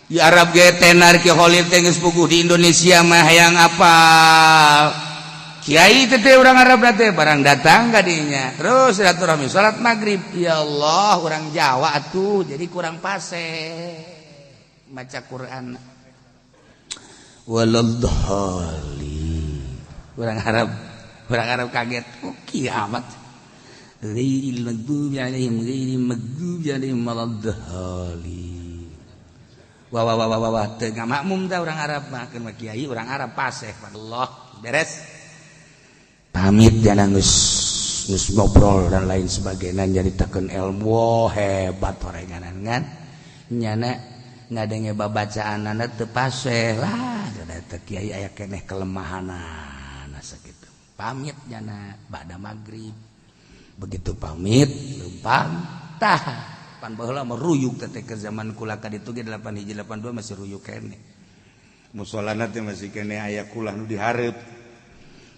Di Arab ge tenar Ki Kholil teh geus puguh di Indonesia mah hayang apal Kiai teh urang Arab teh. Barang datang ka dinya terus silaturahmi, salat maghrib. Ya Allah, urang Jawa atuh jadi kurang pase maca Quran, waladhdallin. Urang Arab, urang Arab kaget, oh, kiamat, ghairil maghdubi alaihim, ghairil maghdubi alaihim waladdallin. Wah wah wah wah wah, teu ngamakmum tah urang Arab mah. Keun mah kiai urang Arab paseh. Allah, beres pamit, jangan geus geus ngobrol dan lain sebagainya, nyaritakeun ilmu. Wah, hebat orenganan kan nyana ngadenge babacaanana teu paseh lah teh kiai, aya keneh kelemahanana sakitu. Pamit nyana ba'da maghrib. Begitu pamit lempang tah, pan baheula mah ruyuk teh ke zaman kula ka ditu ge 8 hiji 82 masih ruyuk keneh. Musolana teh masih keneh aya kulah nu dihareup.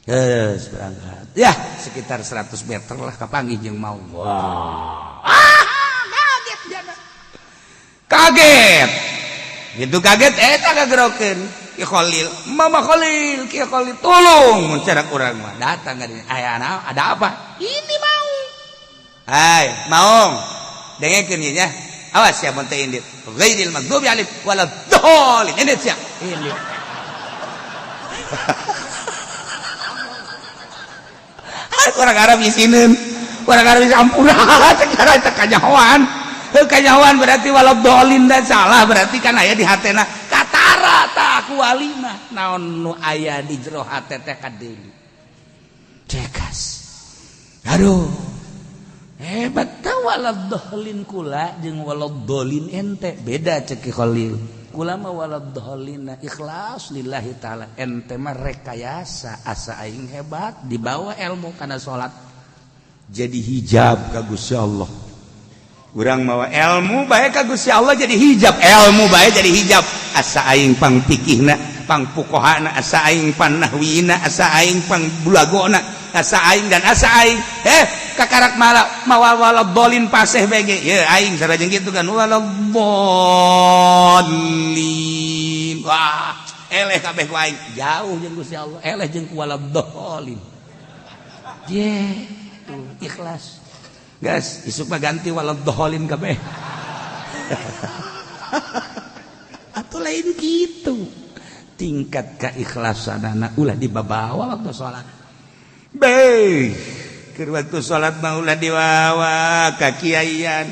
Yes, berangkat. Ya, sekitar 100 meter lah kapanggih jeung mau. Wah. Ah, kaget jana. Kaget. Gitu kaget eta kagerokeun. Ki Khalil, Mama Khalil, Ki Khalil, tolong mun cara urang mah. Datang ka dinya. Aya ada apa? Ini mau. Hai, maung. Dengekeun ieu nya. Awas ya mun teu indit. Ghairil maghdubi alaihim waladdallin. Indit sia. Indit. Orang Arab isineun, orang Arab isi ampura secara teu kanyahoan. Heuh, kanyahoan berarti waladdallin dan salah berarti kan aya di hatena katara tah ku walina naon nu aya di jero hate teh kadeuli cekas. Aduh, hebat tah waladdallin kula jeung waladdallin ente beda. Cek Ki Khalil, kula mah waladdallin ikhlas lillahi taala, ente mah rekayasa asa aing hebat, dibawa ilmu kana salat jadi hijab ka Gusti Allah. Urang mawa ilmu bae ka Gusti Allah jadi hijab, ilmu bae jadi hijab, asa aing pang pikihna, pang fuqahana, asa aing pan nahwina, asa aing pang bulagona, asa aing dan asa aing. Eh, Kakarak malah mawa waladdallin paseh bege ye aing sarajeng kitu kan, waladdallin. Wah, eleh kabeh ku aing, jauh jeung Gusti Allah, eleh jeung ku waladdallin. Ye tuh ikhlas gas, isuk mah ganti waladdallin kabeh. Atau lain gitu, tingkat keikhlasan anak ulah dibawa waktu sholat. Be keur waktu sholat mah ulah dibawa kakiaian.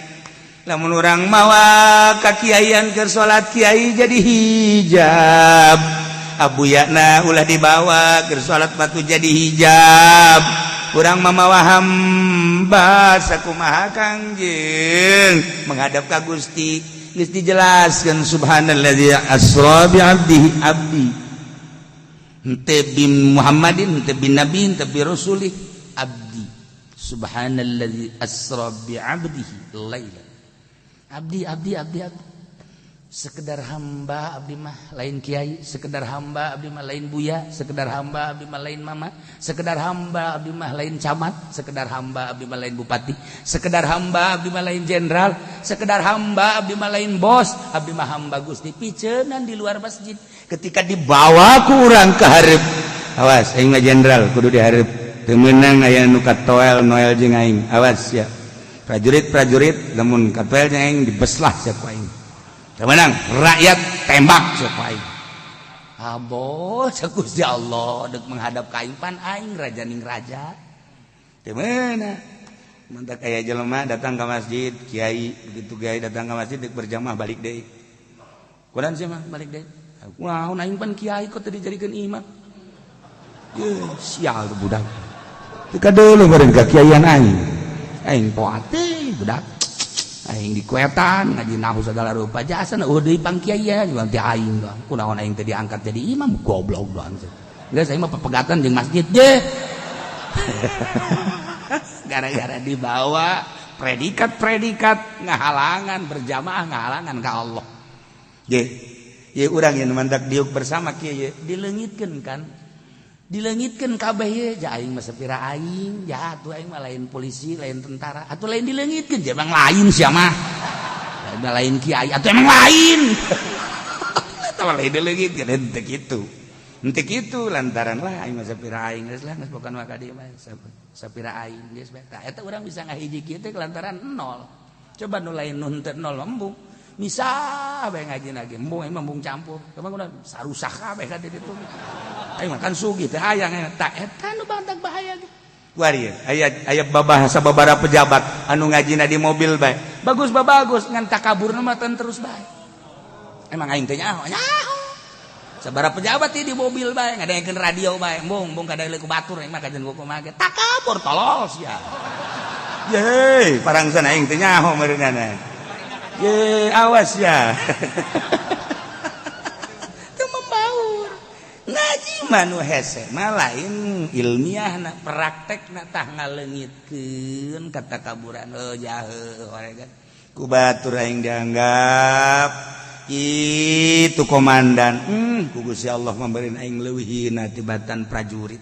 Lamun urang mawa kakiaian keur salat, kiai jadi hijab. Abuyana ulah dibawa keur salat, batu jadi hijab. Urang mamawa hamba sakumaha Kangjeng menghadap ka Gusti. Geus dijelaskeun, subhanalladzi asra bi abdihi, abdi henteu bin Muhammadin, henteu bin nabi, henteu bi rasulih, abdi. Subhanalladzi asra bi abdihi laila, abdi, abdi, abdi, abdi, sekedar hamba abdi mah, lain kiai, sekedar hamba abdi mah, lain buya, sekedar hamba abdi mah, lain mama, sekedar hamba abdi mah, lain camat, sekedar hamba abdi mah, lain bupati, sekedar hamba abdi mah, lain jenderal, sekedar hamba abdi mah, lain bos. Abdi mah hamba Gusti piceunan di luar masjid. Ketika dibawa ku urang ke hareup, awas, aing mah jenderal kudu dihareup, teu meunang aya nu katoel noel jeung aing. Awas ya prajurit-prajurit, lamun katoel jeung aing dibeslah sia ku aing. Teu meunang rakyat, tembak sia ku aing. Abo cek Gusti Allah dek menghadap ka aing, pan aing raja ning raja. Teu meunang. Mantak aya jelema datang ke masjid, kiai, begitu kiai datang ke masjid dek berjamaah, balik deui. Kunaon sih mah balik deui? Kunaon, aing pan kiai kok teu dijadikeun imam? Ye, sial tuh budak. Teu kadeuleung meureun ka kiaian aing. Aing poa teh budak. Aing dikuetan ngaji nahu segala rupa jasa eueuh deui pang kiai ya teh aing doang. Kunaon aing teh diangkat jadi imam, goblok doang. Geus, aing mah pepegatan jeung masjid je. Gara-gara dibawa predikat-predikat ngahalangan berjamaah, ngahalangan ka Allah. Je, ye urang yang mantak diuk bersama kieu ye dileungitkeun kan. Dileungitkeun kabeh ye, ja aing mah sapira aing, ja atuh aing mah lain polisi, lain tentara, atuh lain dileungitkeun, ja emang lain sia mah. Lain kiai atuh emang lain. Eta mah lain dileungitkeun, henteu kitu. Henteu kitu lantaran lah aing mah sapira aing geus lah, geus bukan mah ka dieu mah sapira aing geus bae. Tah eta urang bisa ngahiji kieu teh lantaran nol. Coba nu lain nu henteu nol, embung. Misah bae ngaji lagi, embung aing mah embung campur. Kumaha udah sarusak kabeh ka ditu. Aing mah kan sugih teh hayang tah eta nu bantak bahaya ge. Kuari aya aya babahasa babara pejabat anu ngajina di mobil bae. Bagus bagus, ngan takaburna mah terus bae. Emang aing teh nyaho nyaho. Sabara pejabat di mobil bae ngadengekeun radio bae, embung embung kada ku batur aing mah kajen kumaha ge. Takabur tolol sia. Ye, parangsan aing teh nyaho meureunana. Ye, awas ya. Teu membaur. Ngaji mah nu hese mah lain ilmiah na praktek na tah ngaleungitkeun katakaburan. Oh jahe kan. Ku batur aing dianggap itu komandan, ku Gusti Allah memberi aing leuwih hina tibatan prajurit.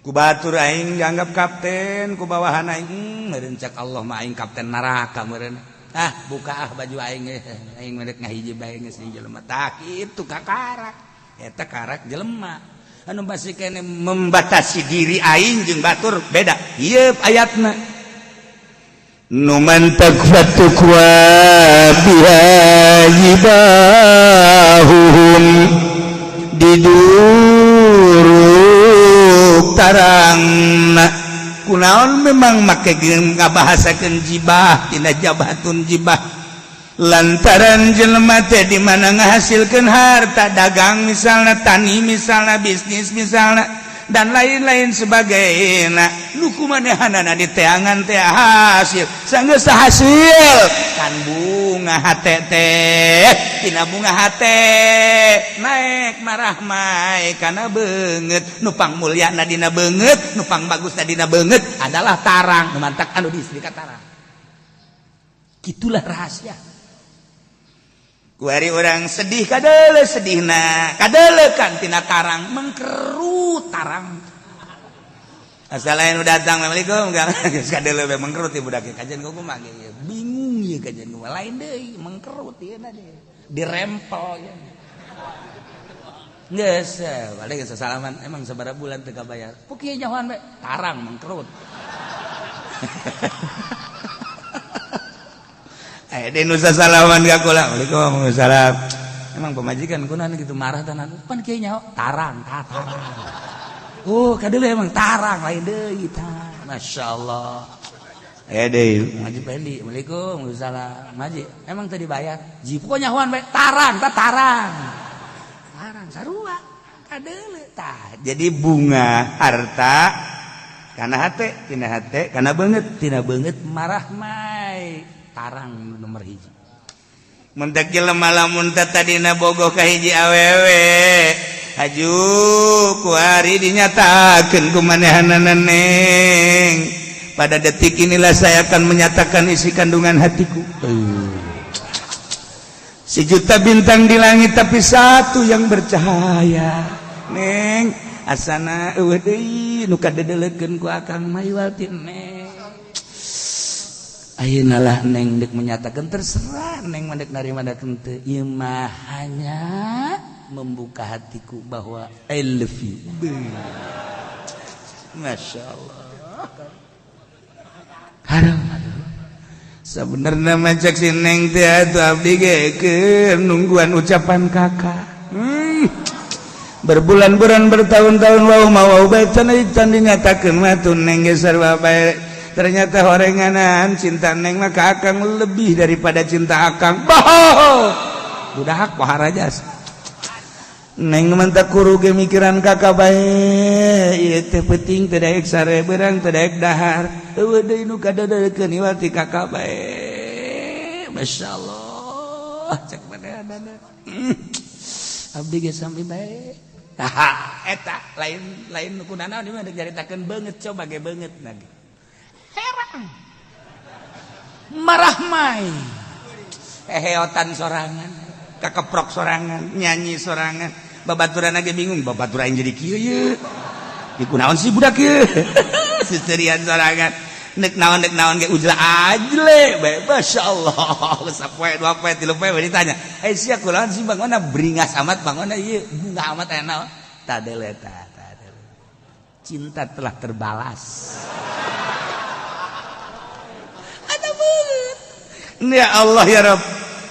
Ku batur aing dianggap kapten, ku bawahan aing, meureun cek Allah mah aing kapten neraka meureun. Ah, buka ah baju aing, aing merek ngahiji bae geus jelema. Tah kitu kakarak eta karak jelema anu masih kene membatasi diri aing jeung batur beda. Ieu ayatna nu mantak fatukwa biha jibahuhum, diduruk tarangna. Kunaon memang make ngabahasakeun jibah tina jabatun jibah? Lantaran jelema teh di mana ngahasilkeun harta, dagang misalnya, tani misalnya, bisnis misalnya, dan lain-lain sebagainya, nu kumanehanana diteangan teh hasil sanggeus hasil kan bunga hate teh, tina bunga hate naek marahmai kana beungeut. Nu pang mulyana dina beungeut, nu pang bagusna dina beungeut adalah tarang. Nu mantak anu di istri tarang. Gitulah rahasia. Kuari orang sedih kadele, sedihna kadele kan tina tarang mengkerut tarang. Asal lain udah datang, "Assalamualaikum," geus kadeuleu bae mengkerut ieu budak. Kajian kumaha ge bingung ieu, kajian kumaha lain deui, mengkerut ieu na dirempel ya. Geus balik geus salaman, "Emang sabaraha bulan teu kabayar?" "Pok kieu nyahoan bae, tarang mengkerut." Eh, deui nu salaman ka kula, "Waalaikumsalam. Emang pamajikan kunaon gitu marah tanah?" "Pan kieu nyaho, tarang, tah tarang." Oh, kadeuleu emang tarang lain deui tah. Masyaallah. Eh, deui ngaji Pendi, "Waalaikumsalam." "Ngaji, emang teu dibayar?" "Ji, pokoknya nyahoan bae, tarang, tah tarang." Tarang sarua kadeuleu tah. Jadi bunga harta kana hate, tina hate kana beungeut, tina beungeut marah mai tarang nomor hiji. Mentek jelema lamun teh tadina bogoh ka hiji awewe, haju kuari dinyatakeun ku manehanana, "Neng, pada detik inilah saya akan menyatakan isi kandungan hatiku. Sejuta bintang di langit, tapi satu yang bercahaya. Neng, asana eueuh deui nu kadedelekeun ku akang mah iwal ti neng. Ayeuna lah neng dek menyatakan, terserah neng mah dek narima dek henteu. Ieu mah hanya membuka hatiku bahwa I love you." Masya Allah. Aduh, aduh. Sebenarnya mah cek si neng teh atuh abdi ge keur nungguan ucapan kakak. Berbulan-bulan, bertahun-tahun, wau mau bae can can dinyatakeun mah tuh neng ge sarua bae. Ternyata horenganan cinta neng mah ka akang lebih daripada cinta akang. Boh! Budak poharajas. Neng mah teu kuru ge mikiran kakak bae. Ieu teh penting teu daek sare beurang, teu daek dahar. Eueuh deui nu kadadeukeun iwal ti kakak bae. Masyaallah, cek manehna. Abdi ge sami bae. Tah, eta lain lain nu kunanaon ieu mah dek caritakeun beungeut, coba ge beungeut na ge. Herang. Marah mai. Heheotan sorangan, kakeprok sorangan, nyanyi sorangan. Babaturan ge bingung, babaturan jadi kieu ye. Di kunaon sih budak ieu? Seserian sorangan. Nek naon ge ujla ajle bae, masyaallah. Sapoe, dua poe, tilu poe ditanya, "Eh, sia kunaon sih bangona beringas amat, bangona ieu bunga amat, aya naon?" Tadele ta, tadele. Cinta telah terbalas. Ada banget. Ya Allah ya Rabb.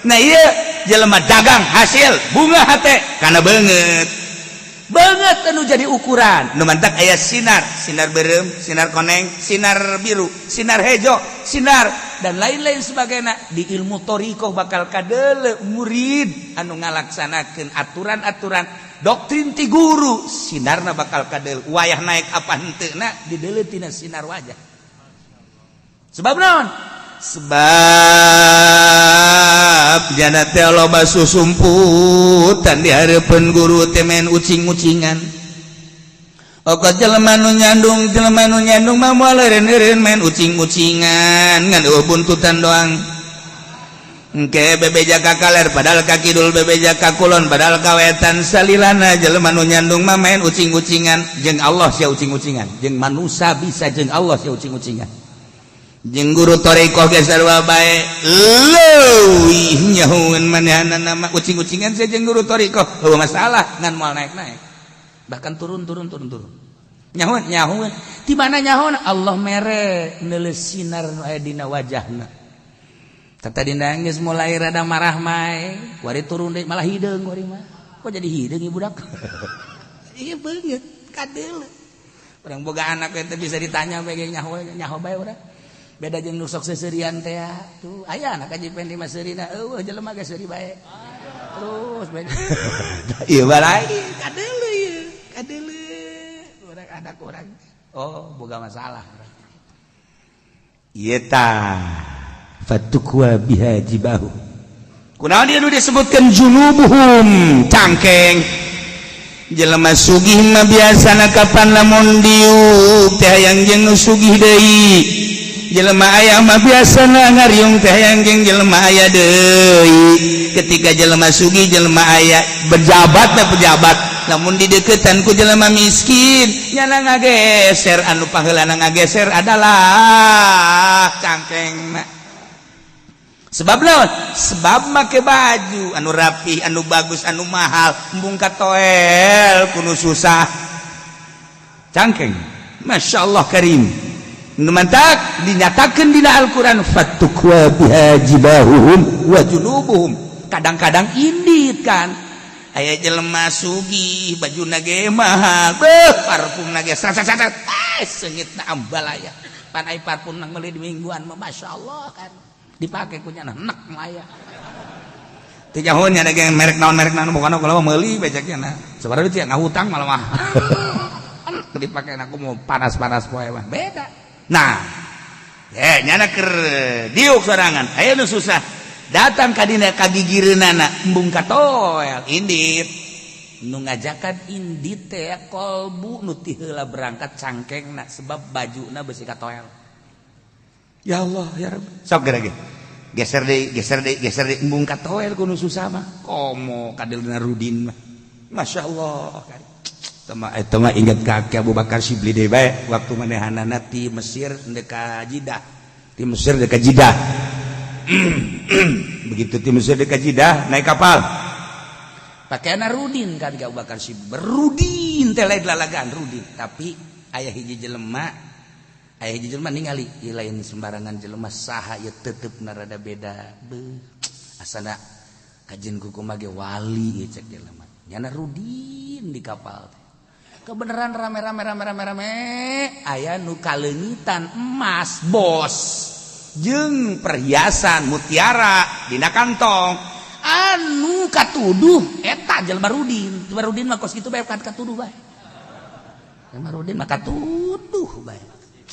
Nah, iya jelema dagang hasil bunga hate karena beungeut. Beungeut anu jadi ukuran. Nu mantak aya sinar, sinar beureum, sinar koneng, sinar biru, sinar hejo, sinar dan lain-lain sebagainya. Di ilmu thoriqoh bakal kadeule murid anu ngalaksanakeun aturan-aturan doktrin ti guru, sinarna bakal kadeule wayah naik apa henteu na dideuleu tina sinar wajah. Sebab naon? Sebab jana teh loba susumputan di hareupeun guru teh main ucing-ucingan. Okat jelema nu nyandung, jelema nu nyandung mah moal eureun-eureun main ucing-ucingan, ngan eueuh buntutan doang. Engke bebeja ka kaler padahal ka kidul, bebeja ka kulon padahal ka wetan. Salilana jelema nu nyandung mah main ucing-ucingan. Jeung Allah sia ucing-ucingan, jeung manusia bisa, jeung Allah sia ucing-ucingan, jeung guru thoriqoh ge sarua bae. Leuwih nyahueun manehna mah ucing-ucingan sia jeung guru thoriqoh eueuh masalah, ngan moal naik-naik, bahkan turun turun turun turun. Nyahueun nyahueun di mana nyahueun? Allah mere neuleus sinar nu aya dina wajahna. Tata dina geus mulai rada marah mai, kuari turun deui, malah hideung kuari mah. Kok jadi hideung ieu budak? Ieu beungeut kadeuleu. Urang boga anak teh bisa ditanya bae ge nyaho nyaho bae urang. Beda jeung nu sok seuseurian teh tuh, aya anak Haji Pendi mah seurina eueuh, jelema ge seuri bae. Terus bae. Ieu mah lain, kadeuleu ieu, kadeuleu. Urang anak urang. Oh, boga masalah. Ieu tah fatukwa biha jibahu. Kunaon dia nu disebutkeun junubuhum, cangkeng? Jelema sugih mah biasana kapan lamun diuk teh hayang jeung nu sugih deui. Jelema aya mah biasana ngariung teh hayang jeung jelema aya deui. Ketika jelema sugih, jelema aya, pejabat mah pejabat. Lamun dideketan ku jelema miskin, nyana ngageser. Anu paheulana ngageser adalah cangkengna. Sebab naon? Sebab make baju anu rapi, anu bagus, anu mahal, embung katoel ku nu susah. Cangkeng, Masya Allah Karim. Nu mantak dinyatakan dina Al-Quran, fatukwa biha jibahuhum wa junubuhum. Kadang-kadang indit kan, aya jelema sugih, baju ge mahal, beuh, parfum ge sat sat sat, ah, seungitna ambalaya. Pan ai parfum nang meuli di mingguan mah, Masya Allah, kan dipake ku nyana enek mah aya. Teu nyaho nya ge merek naon, merek naon, bukan kalau meuli beceknya. Nah, sebenarnya teh ngahutang malah mah dipake. Aku mau panas-panas poe mah beda. Nah, ya nyana keur diuk sorangan, aya nu susah datang ka dina kagigireunana, embung katoel, indit. Nu ngajakan indit teh kolbu nu ti heula berangkat cangkengna, sebab bajuna besi katoel. Ya Allah, ya Rabb, sok geura ge geser deui, geser deui, geser deui, embung katoel ku nu susah mah, komo kadelna Rudin mah. Masya Allah. Tema eta mah inget kakek Abu Bakar Syibli deui bae, waktu manehanana ti Mesir ndek ka Jidah, ti Mesir ndek ka Jidah. Begitu ti Mesir ndek ka Jidah naik kapal, pakaian Rudin kan Abu Bakar Syibli, berudin teh, lain lalagan rudin. Tapi aya hiji jelema, aya hiji jelema ningali ieu lain sembarangan jelema, saha ieu, tetep rada beda. Beuh, asana kajen kumaha ge wali ieu, cek jelema. Nyana rudin di kapal teh. Kebenaran rame-rame rame rame rame, aya nu kaleungitan emas bos jeung perhiasan mutiara dina kantong. Anu katuduh eta jelema rudin. Jelema rudin mah kos kitu bae kan, katuduh bae. Jelema rudin mah katuduh bae.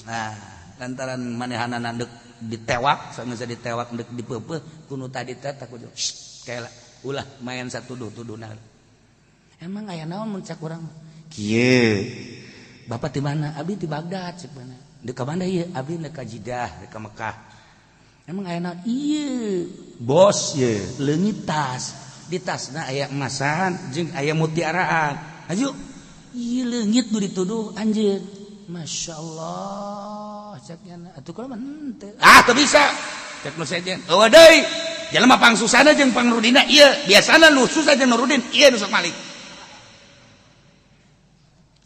Nah, lantaran manehanana deuk ditewak, sanggeus ditewak deuk dipeupeuh ku nu tadi teh, takut kayak ulah main satuduh-tuduhna. Emang aya naon mun cak urang? Kieu, Bapak di mana? Abdi di Baghdad, cek mana. Deuk ka mana ieu? Abdi deuk ka Jidah, deuk ka Mekah. Emang aya naon? Ieu bos ye leungit tas. Di tasna aya emasan jeung aya mutiaraan. Aju ieu leungit, nu dituduh anjeun. Masya Allah, cek nyana. Atuh kula mah henteu. Ah, teu bisa. Cek nu sejen. Eueuh deui. Jelema pangsusana jeung pangrudina ieu. Biasana nu susah jeung nu rudin ieu nu sok malik.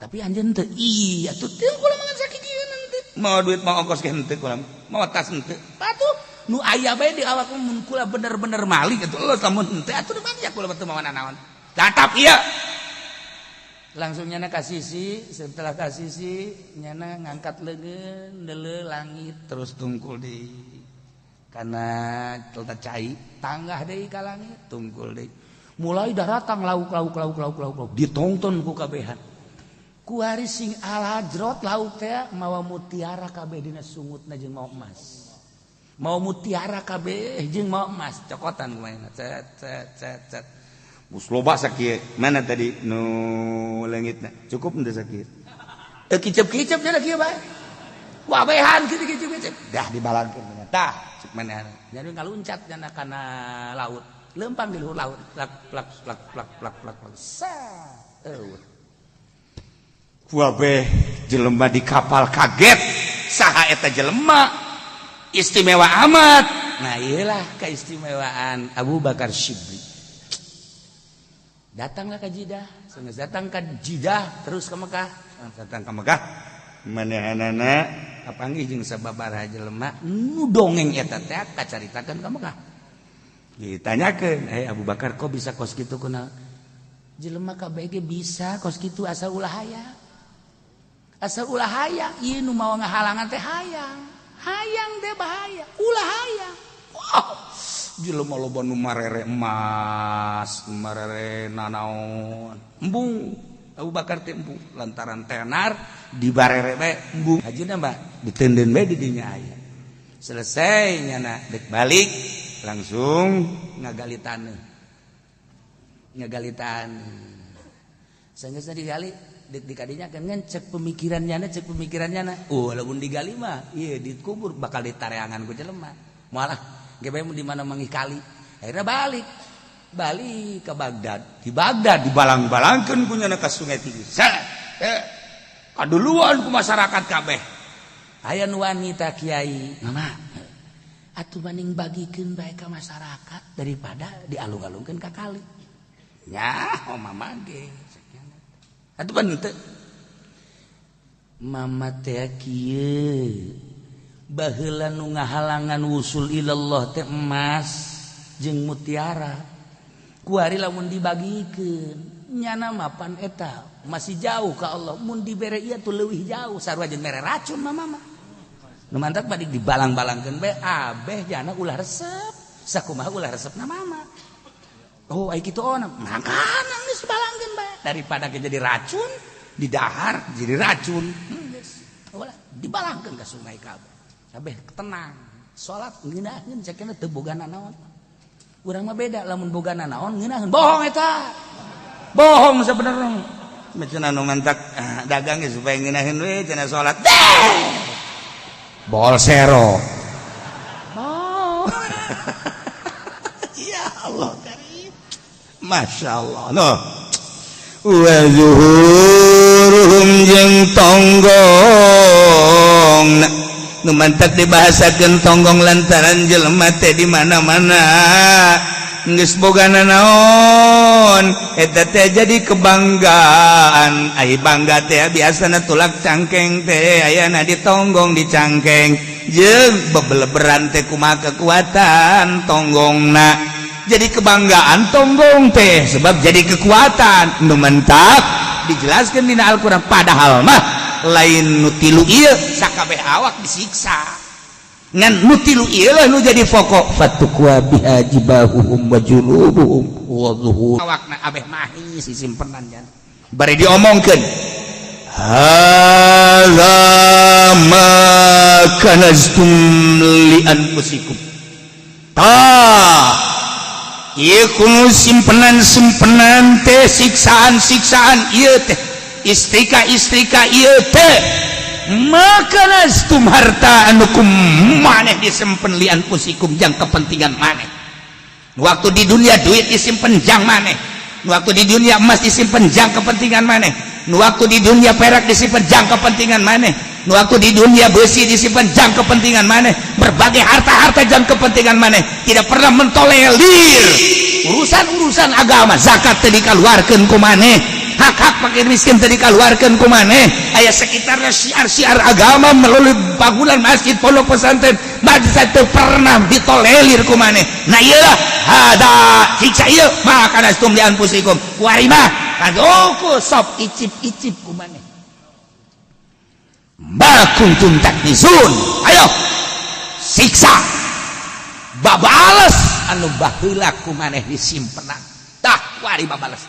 Tapi anjeun teu, iya tuh teu, kula mah sakit henteu. Mau duit, mau ongkos ge henteu kula. Mau tas henteu. Atuh nu aya bae di awak mun kula bener-bener malik atuh lo, lamun henteu atuh di mana kula teu mawa naon. Tatap ieu. Langsung nyana ka sisi, setelah ka sisi nyana ngangkat leungeun, neuleuh langit, terus tungkul di karena telta cai, tanggah deui ka langit, tungkul deui. Mulai daratang lauk lauk lauk lauk lauk lauk ditonton ku kabehan. Kuari sing alajrot lauk teh mawa mutiara kabeh dina sungutna jeung mawa emas. Mawa mutiara kabeh jeung mawa emas, cokotan kumaha, cet cet cet cet. Geus loba sakieu. Mana tadi nu leungitna? Cukup henteu sakieu? Eh, kicep-kicep nya kieu bae. Wabehan kitu kicep-kicep. Dah dibalangkeun. Tah, cek manehna. Jadi ngaluncat nyana kana laut. Lempang di luhur laut. Plak plak plak plak plak plak plak. Sa. Eueuh. Wabeh jelema di kapal kaget, saha eta jelema, istimewa amat. Nah, iyalah keistimewaan Abu Bakar Syibli. Datanglah ke Jidah. Sanggeus datang ke Jidah, terus ke Mekah. Datang ke Mekah, manehanana kapanggih jeung sababaraha jelema nu dongeng eta teh kacaritakeun ka Mekah. Ditanyakeun, "Eh, Abu Bakar, kok bisa kos kitu kunaon?" Jelema kabeh ge bisa kos kitu, asal ulah hayang. Asal ulah hayang. Ieu nu mawa ngahalangan teh hayang. Hayang teh bahaya, ulah hayang. Wah, jelema loba nu marere emas, marere nanaon. Embung Abu Bakar teh embung lantaran tenar dibarere bae embung. Hajina mah diteundeun bae di dinya aya. Selesai nyana dek balik, langsung ngagali taneuh. Ngagali taneuh. Sanggeus digali dek dikadinya kan cek pemikirannya, cek pemikirannya. Oh, walaupun digali mah iya dikubur bakal ditareangan ku jelema. Malah ge bae di mana manggih kali. Akhirnya balik. Balik ke Baghdad. Di Baghdad dibalang-balangkeun ku nyana ka Sungai Tigris. Kaduluan ku masyarakat kabeh. Aya nu wanita, "Kiai, Mama, atuh mending bagikeun bae ka masyarakat daripada dialung-alungkeun ka kali." Nya, oh, Mama ge. Atuh pan teu. Mama teh kieu, baheula nu ngahalangan wusul ilallah teh emas jeung mutiara. Kuari lamun dibagikeun, nyana mapan eta masih jauh ka Allah, mun dibere ieu tuh leuwih jauh, sarua jeung mere racun. Mama mah nu mantak balik dibalang-balangkeun bae abeh, jana ulah resep sakumaha ulah resepna mama. Oh, ai kitu, oh, makana geus balangkeun bae daripada ke jadi racun di dahar, jadi racun. Ulah dibalangkeun ka sungai kabeh, kabeh tenang salat ngeunaheun cekena teu boga nanaon. Urang mah beda, lamun boga nanaon ngeunaheun. Bohong eta, bohong sebenarnya. Cenah nu mantak dagang ge supaya ngeunaheun we cenah salat. Bolsero. Oh. Ya Allah karim. Masya Allah. No. Wa zuhuruhum jeung tonggong. Nu mantak dibahasakeun tonggong lantaran jelema teh di mana-mana geus boga naon, eta teh jadi kebanggaan. Ai bangga teh biasana tulak cangkeng teh ayana di tonggong, di cangkeng, jeung bebeleberan teh kumaha kekuatan tonggongna. Jadi kebanggaan tonggong teh sebab jadi kekuatan. Nu mentak dijelaskan dina Al-Qur'an, padahal mah lain nu tilu ieu sakabeh awak disiksa, ngan nu tilu ieu lah nu jadi pokok: fatukwa biha jibahuhum wa junubuhum wa zuhur. Awakna abeh mahi sisimpenan jan. Bari diomongkeun, hadza ma kanaztum li anfusikum. Tah, ieu kuno simpenan-simpenan teh, siksaan-siksaan ieu teh, istrika-istrika ieu teh, ma kanaztum, harta anu ku maneh disimpen, li anfusikum, jang kepentingan maneh. Waktu di dunia duit disimpen jang maneh, waktu di dunia emas disimpen jang kepentingan maneh, waktu di dunia perak disimpen jang kepentingan maneh, waktu di dunia besi disimpan jang kepentingan maneh, berbagai harta-harta jang kepentingan maneh, tidak pernah mentolerir urusan-urusan agama. Zakat teu dikaluarkeun ku maneh, hak-hak fakir miskin teu dikaluarkeun ku maneh. Aya sekitarnya syiar-syiar agama melalui bangunan masjid, pondok pesantren, madrasah, teu pernah ditolerir ku maneh. Nah, iyalah, hada siksa ieu ma kanaztum li anfusikum. Kuari mah fadzuqu, sok icip-icip ku maneh, ma kuntum taknizun. Ayo siksa babales anu baheula ku maneh disimpenan. Tah, kuari babales.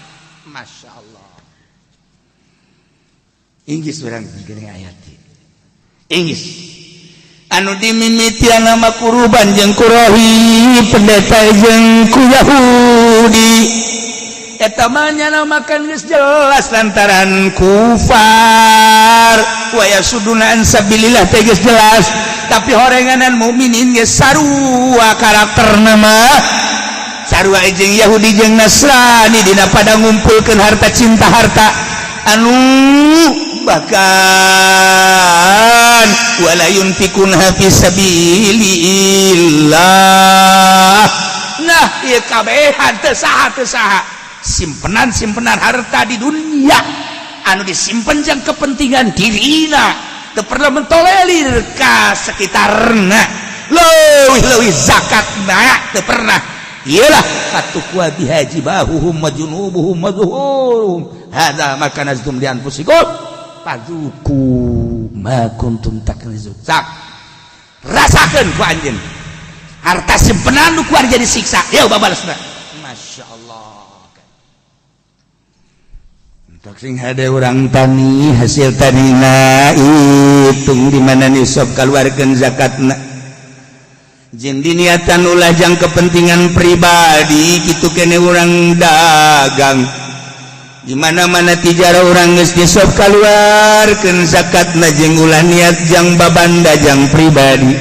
Masya Allah. Inggris urang geuning ayat Inggris anu dimimitian nama kuruban jeung kurohi, pendeta jeung ku Yahudi. Eta mah nyana makan geus jelas lantaran kufar, wa yasudduna an sabilillah teh geus jelas, tapi horenganan mukminin geus sarua karakterna mah, sarua jeung Yahudi jeung Nasrani dina pada ngumpulkeun harta, cinta harta, anu bahkan wala yunfiquna fi sabilillah. Nah, ieu kabehan teu saha, teu saha simpenan simpenan harta di dunia anu disimpen jang kepentingan dirina, teu pernah mentolerir ka sekitarna, leuwih leuwih zakat na teu pernah. Iyalah, fatukwa biha jibahuhum wa junubuhum wa zuhuruhum hadza ma kanaztum li anfusikum fadzuqu ma kuntum taknizun. Sak rasakeun ku anjeun harta simpenan nu kuar jadi siksa. Yeuh, babalesna. Masya Allah. Untuk sing hade urang tani, hasil tanina hitung di mana nisab, keluarkan zakatna, jeung diniatan ulah jang kepentingan pribadi. Kitu kene urang dagang, di mana-mana tijara urang geus nisab, keluarkeun zakatna, jeung ulah niat jang babanda, jang pribadi.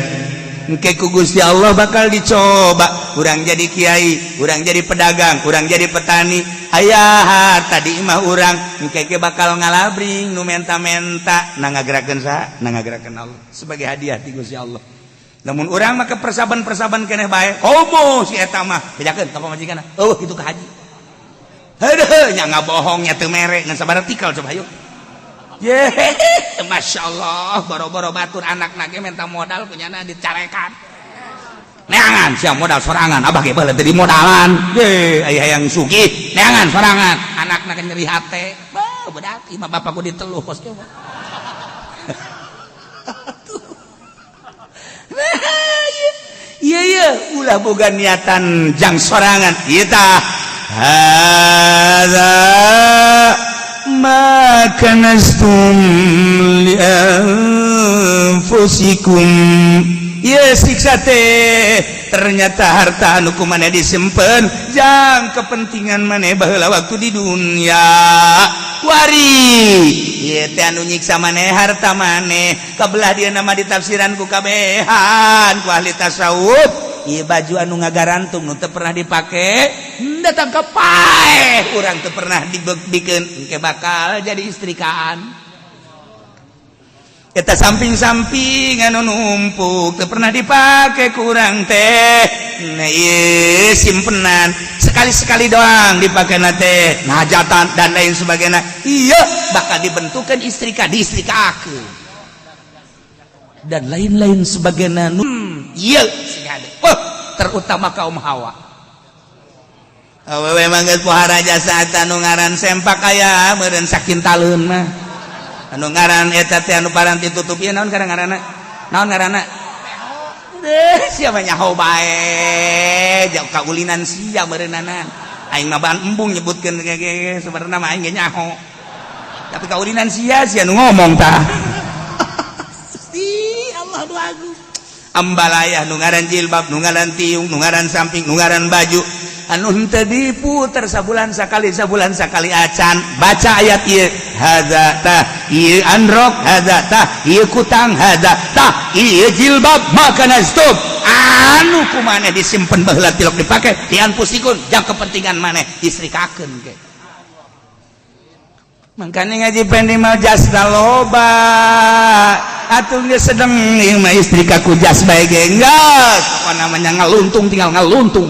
Engke ku Gusti Allah bakal dicoba. Urang jadi kiai, urang jadi pedagang, urang jadi petani, aya harta di imah urang, engke ge bakal ngalabring nu menta-menta. Na ngagerakeun saha? Na ngagerakeun Allah sebagai hadiah ti Gusti Allah. Namun urang mah persaban-persaban keneh bae, komo si eta mah bejakeun ka pamajikanna, eueuh kitu ka haji. Heuh, nya ngabohong nya teu mere ngan sabaraha tikal, coba hayu. Ye, Masya Allah, boro-boro batur, anak ge minta modal kunyana dicarekan. Neangan sia modal sorangan, abah ge baheula teu dimodalan. Ye, aya yang sugih, neangan sorangan. Anakna ge nyeri hate. Bah, budak imah bapakku diteluh kos kieu mah. Nah, iya iya, ulah boga niatan jang sorangan. Ieu tah hadza ma kanaztum li anfusikum. Ieu siksa teh ternyata harta anu ku maneh disimpen jang kepentingan maneh baheula waktu di dunia. Wari ieu teh anu nyiksa maneh harta maneh. Kabelah dia nama ditafsiran ku kabehan ku ahli tasawuf, ieu baju anu ngagarantung nu teu pernah dipake, datang ke paeh urang teu pernah dibikeun, engke bakal jadi istrikaan. Eta samping-samping anu numpuk teu pernah dipake kurang teh, nah ieu simpenan sekali-sekali doang dipake na teh hajatan dan lain sebagainya, iya bakal dibentukan istrika, diistrikakeun dan lain-lain sebagainya. Iya sing ada. Oh, terutama kaum hawa. Awewe mah geus pohara jasa eta nu ngaran sempak aya meureun sakintaleun mah. Anu ngaran eta teh anu paranti tutup ieu naon ngaranna? Naon ngaranna? Deh, siapa nyaho bae, jauh kaulinan sia meureunana. Aing mah ban embung nyebutkeun ge sebenarnya mah aing ge nyaho. Tapi kaulinan sia, sia nu ngomong tah. Gusti Allah nu agung. Ambalayah nu ngaran jilbab, nu ngaran tiung, nu ngaran samping, nu ngaran baju anu henteu diputer sabulan sakali, sabulan sakali acan. Baca ayat ieu, hadza tah ieu androk, hadza tah ieu kutang, hadza tah ieu jilbab, ma kanaztum anu ku maneh disimpen baheula tilok dipake li anfusikum jang kepentingan maneh, istrikakeun ge. Makanya ngaji pendi mah jasna loba atuh geus sedeng ieu mah istrika ku jas bae ge geus, apa namanya, ngaluntung, tinggal ngaluntung.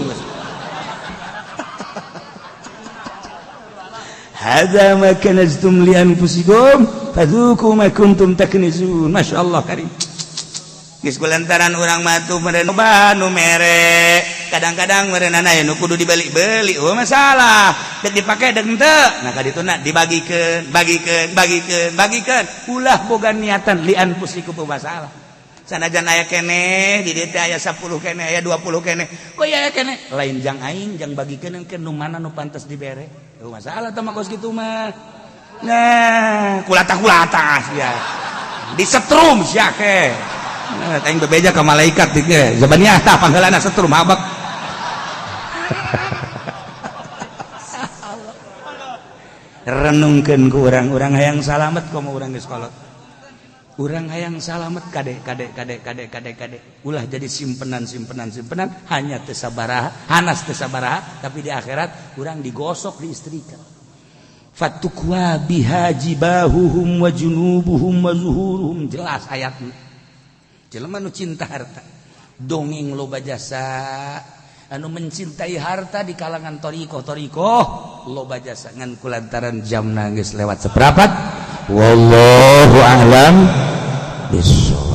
Hadza ma kanaztum li anfusikum fadzuqu ma kuntum taknizun. Masya Allah karim. Geus kulantaran urang mah tuh meureun loba nu mere, kadang-kadang meureunana aya nu kudu dibeli-beli, oh masalah dek dipake dek henteu. Nah, ka dituna dibagikeun, bagikeun, bagikeun, bagikeun, ulah boga niatan li anfusikum masalah. Sanajan aya keneh di dieu teh, aya 10 keneh, aya 20 keneh, kok aya keneh lain jang aing, jang bagikeun ke nu mana nu pantas dibere. Oh, masalah teh mah kos kitu mah. Nah, kulata-kulata sia disetrum sia ke. Nah, aing bebeja ka malaikat ge zabaniyah tah pangheulana setrum habak. Renungkeun ku urang-urang hayang salamet, komo urang geus kolot, urang hayang salamet, kade kade kade kade kade kade, ulah jadi simpenan simpenan simpenan hanya teu sabaraha, hanas teu sabaraha, tapi di akhirat urang digosok di istrika. Fatukwa biha jibahuhum wa junubuhum wa zuhuruhum, jelas ayatnya. Jelema nu cinta harta, dongeng loba jasa anu mencintai harta di kalangan toriko toriko loba jasa, ngan kulantaran jam nangis lewat seperempat, wallahu a'lam bissawab.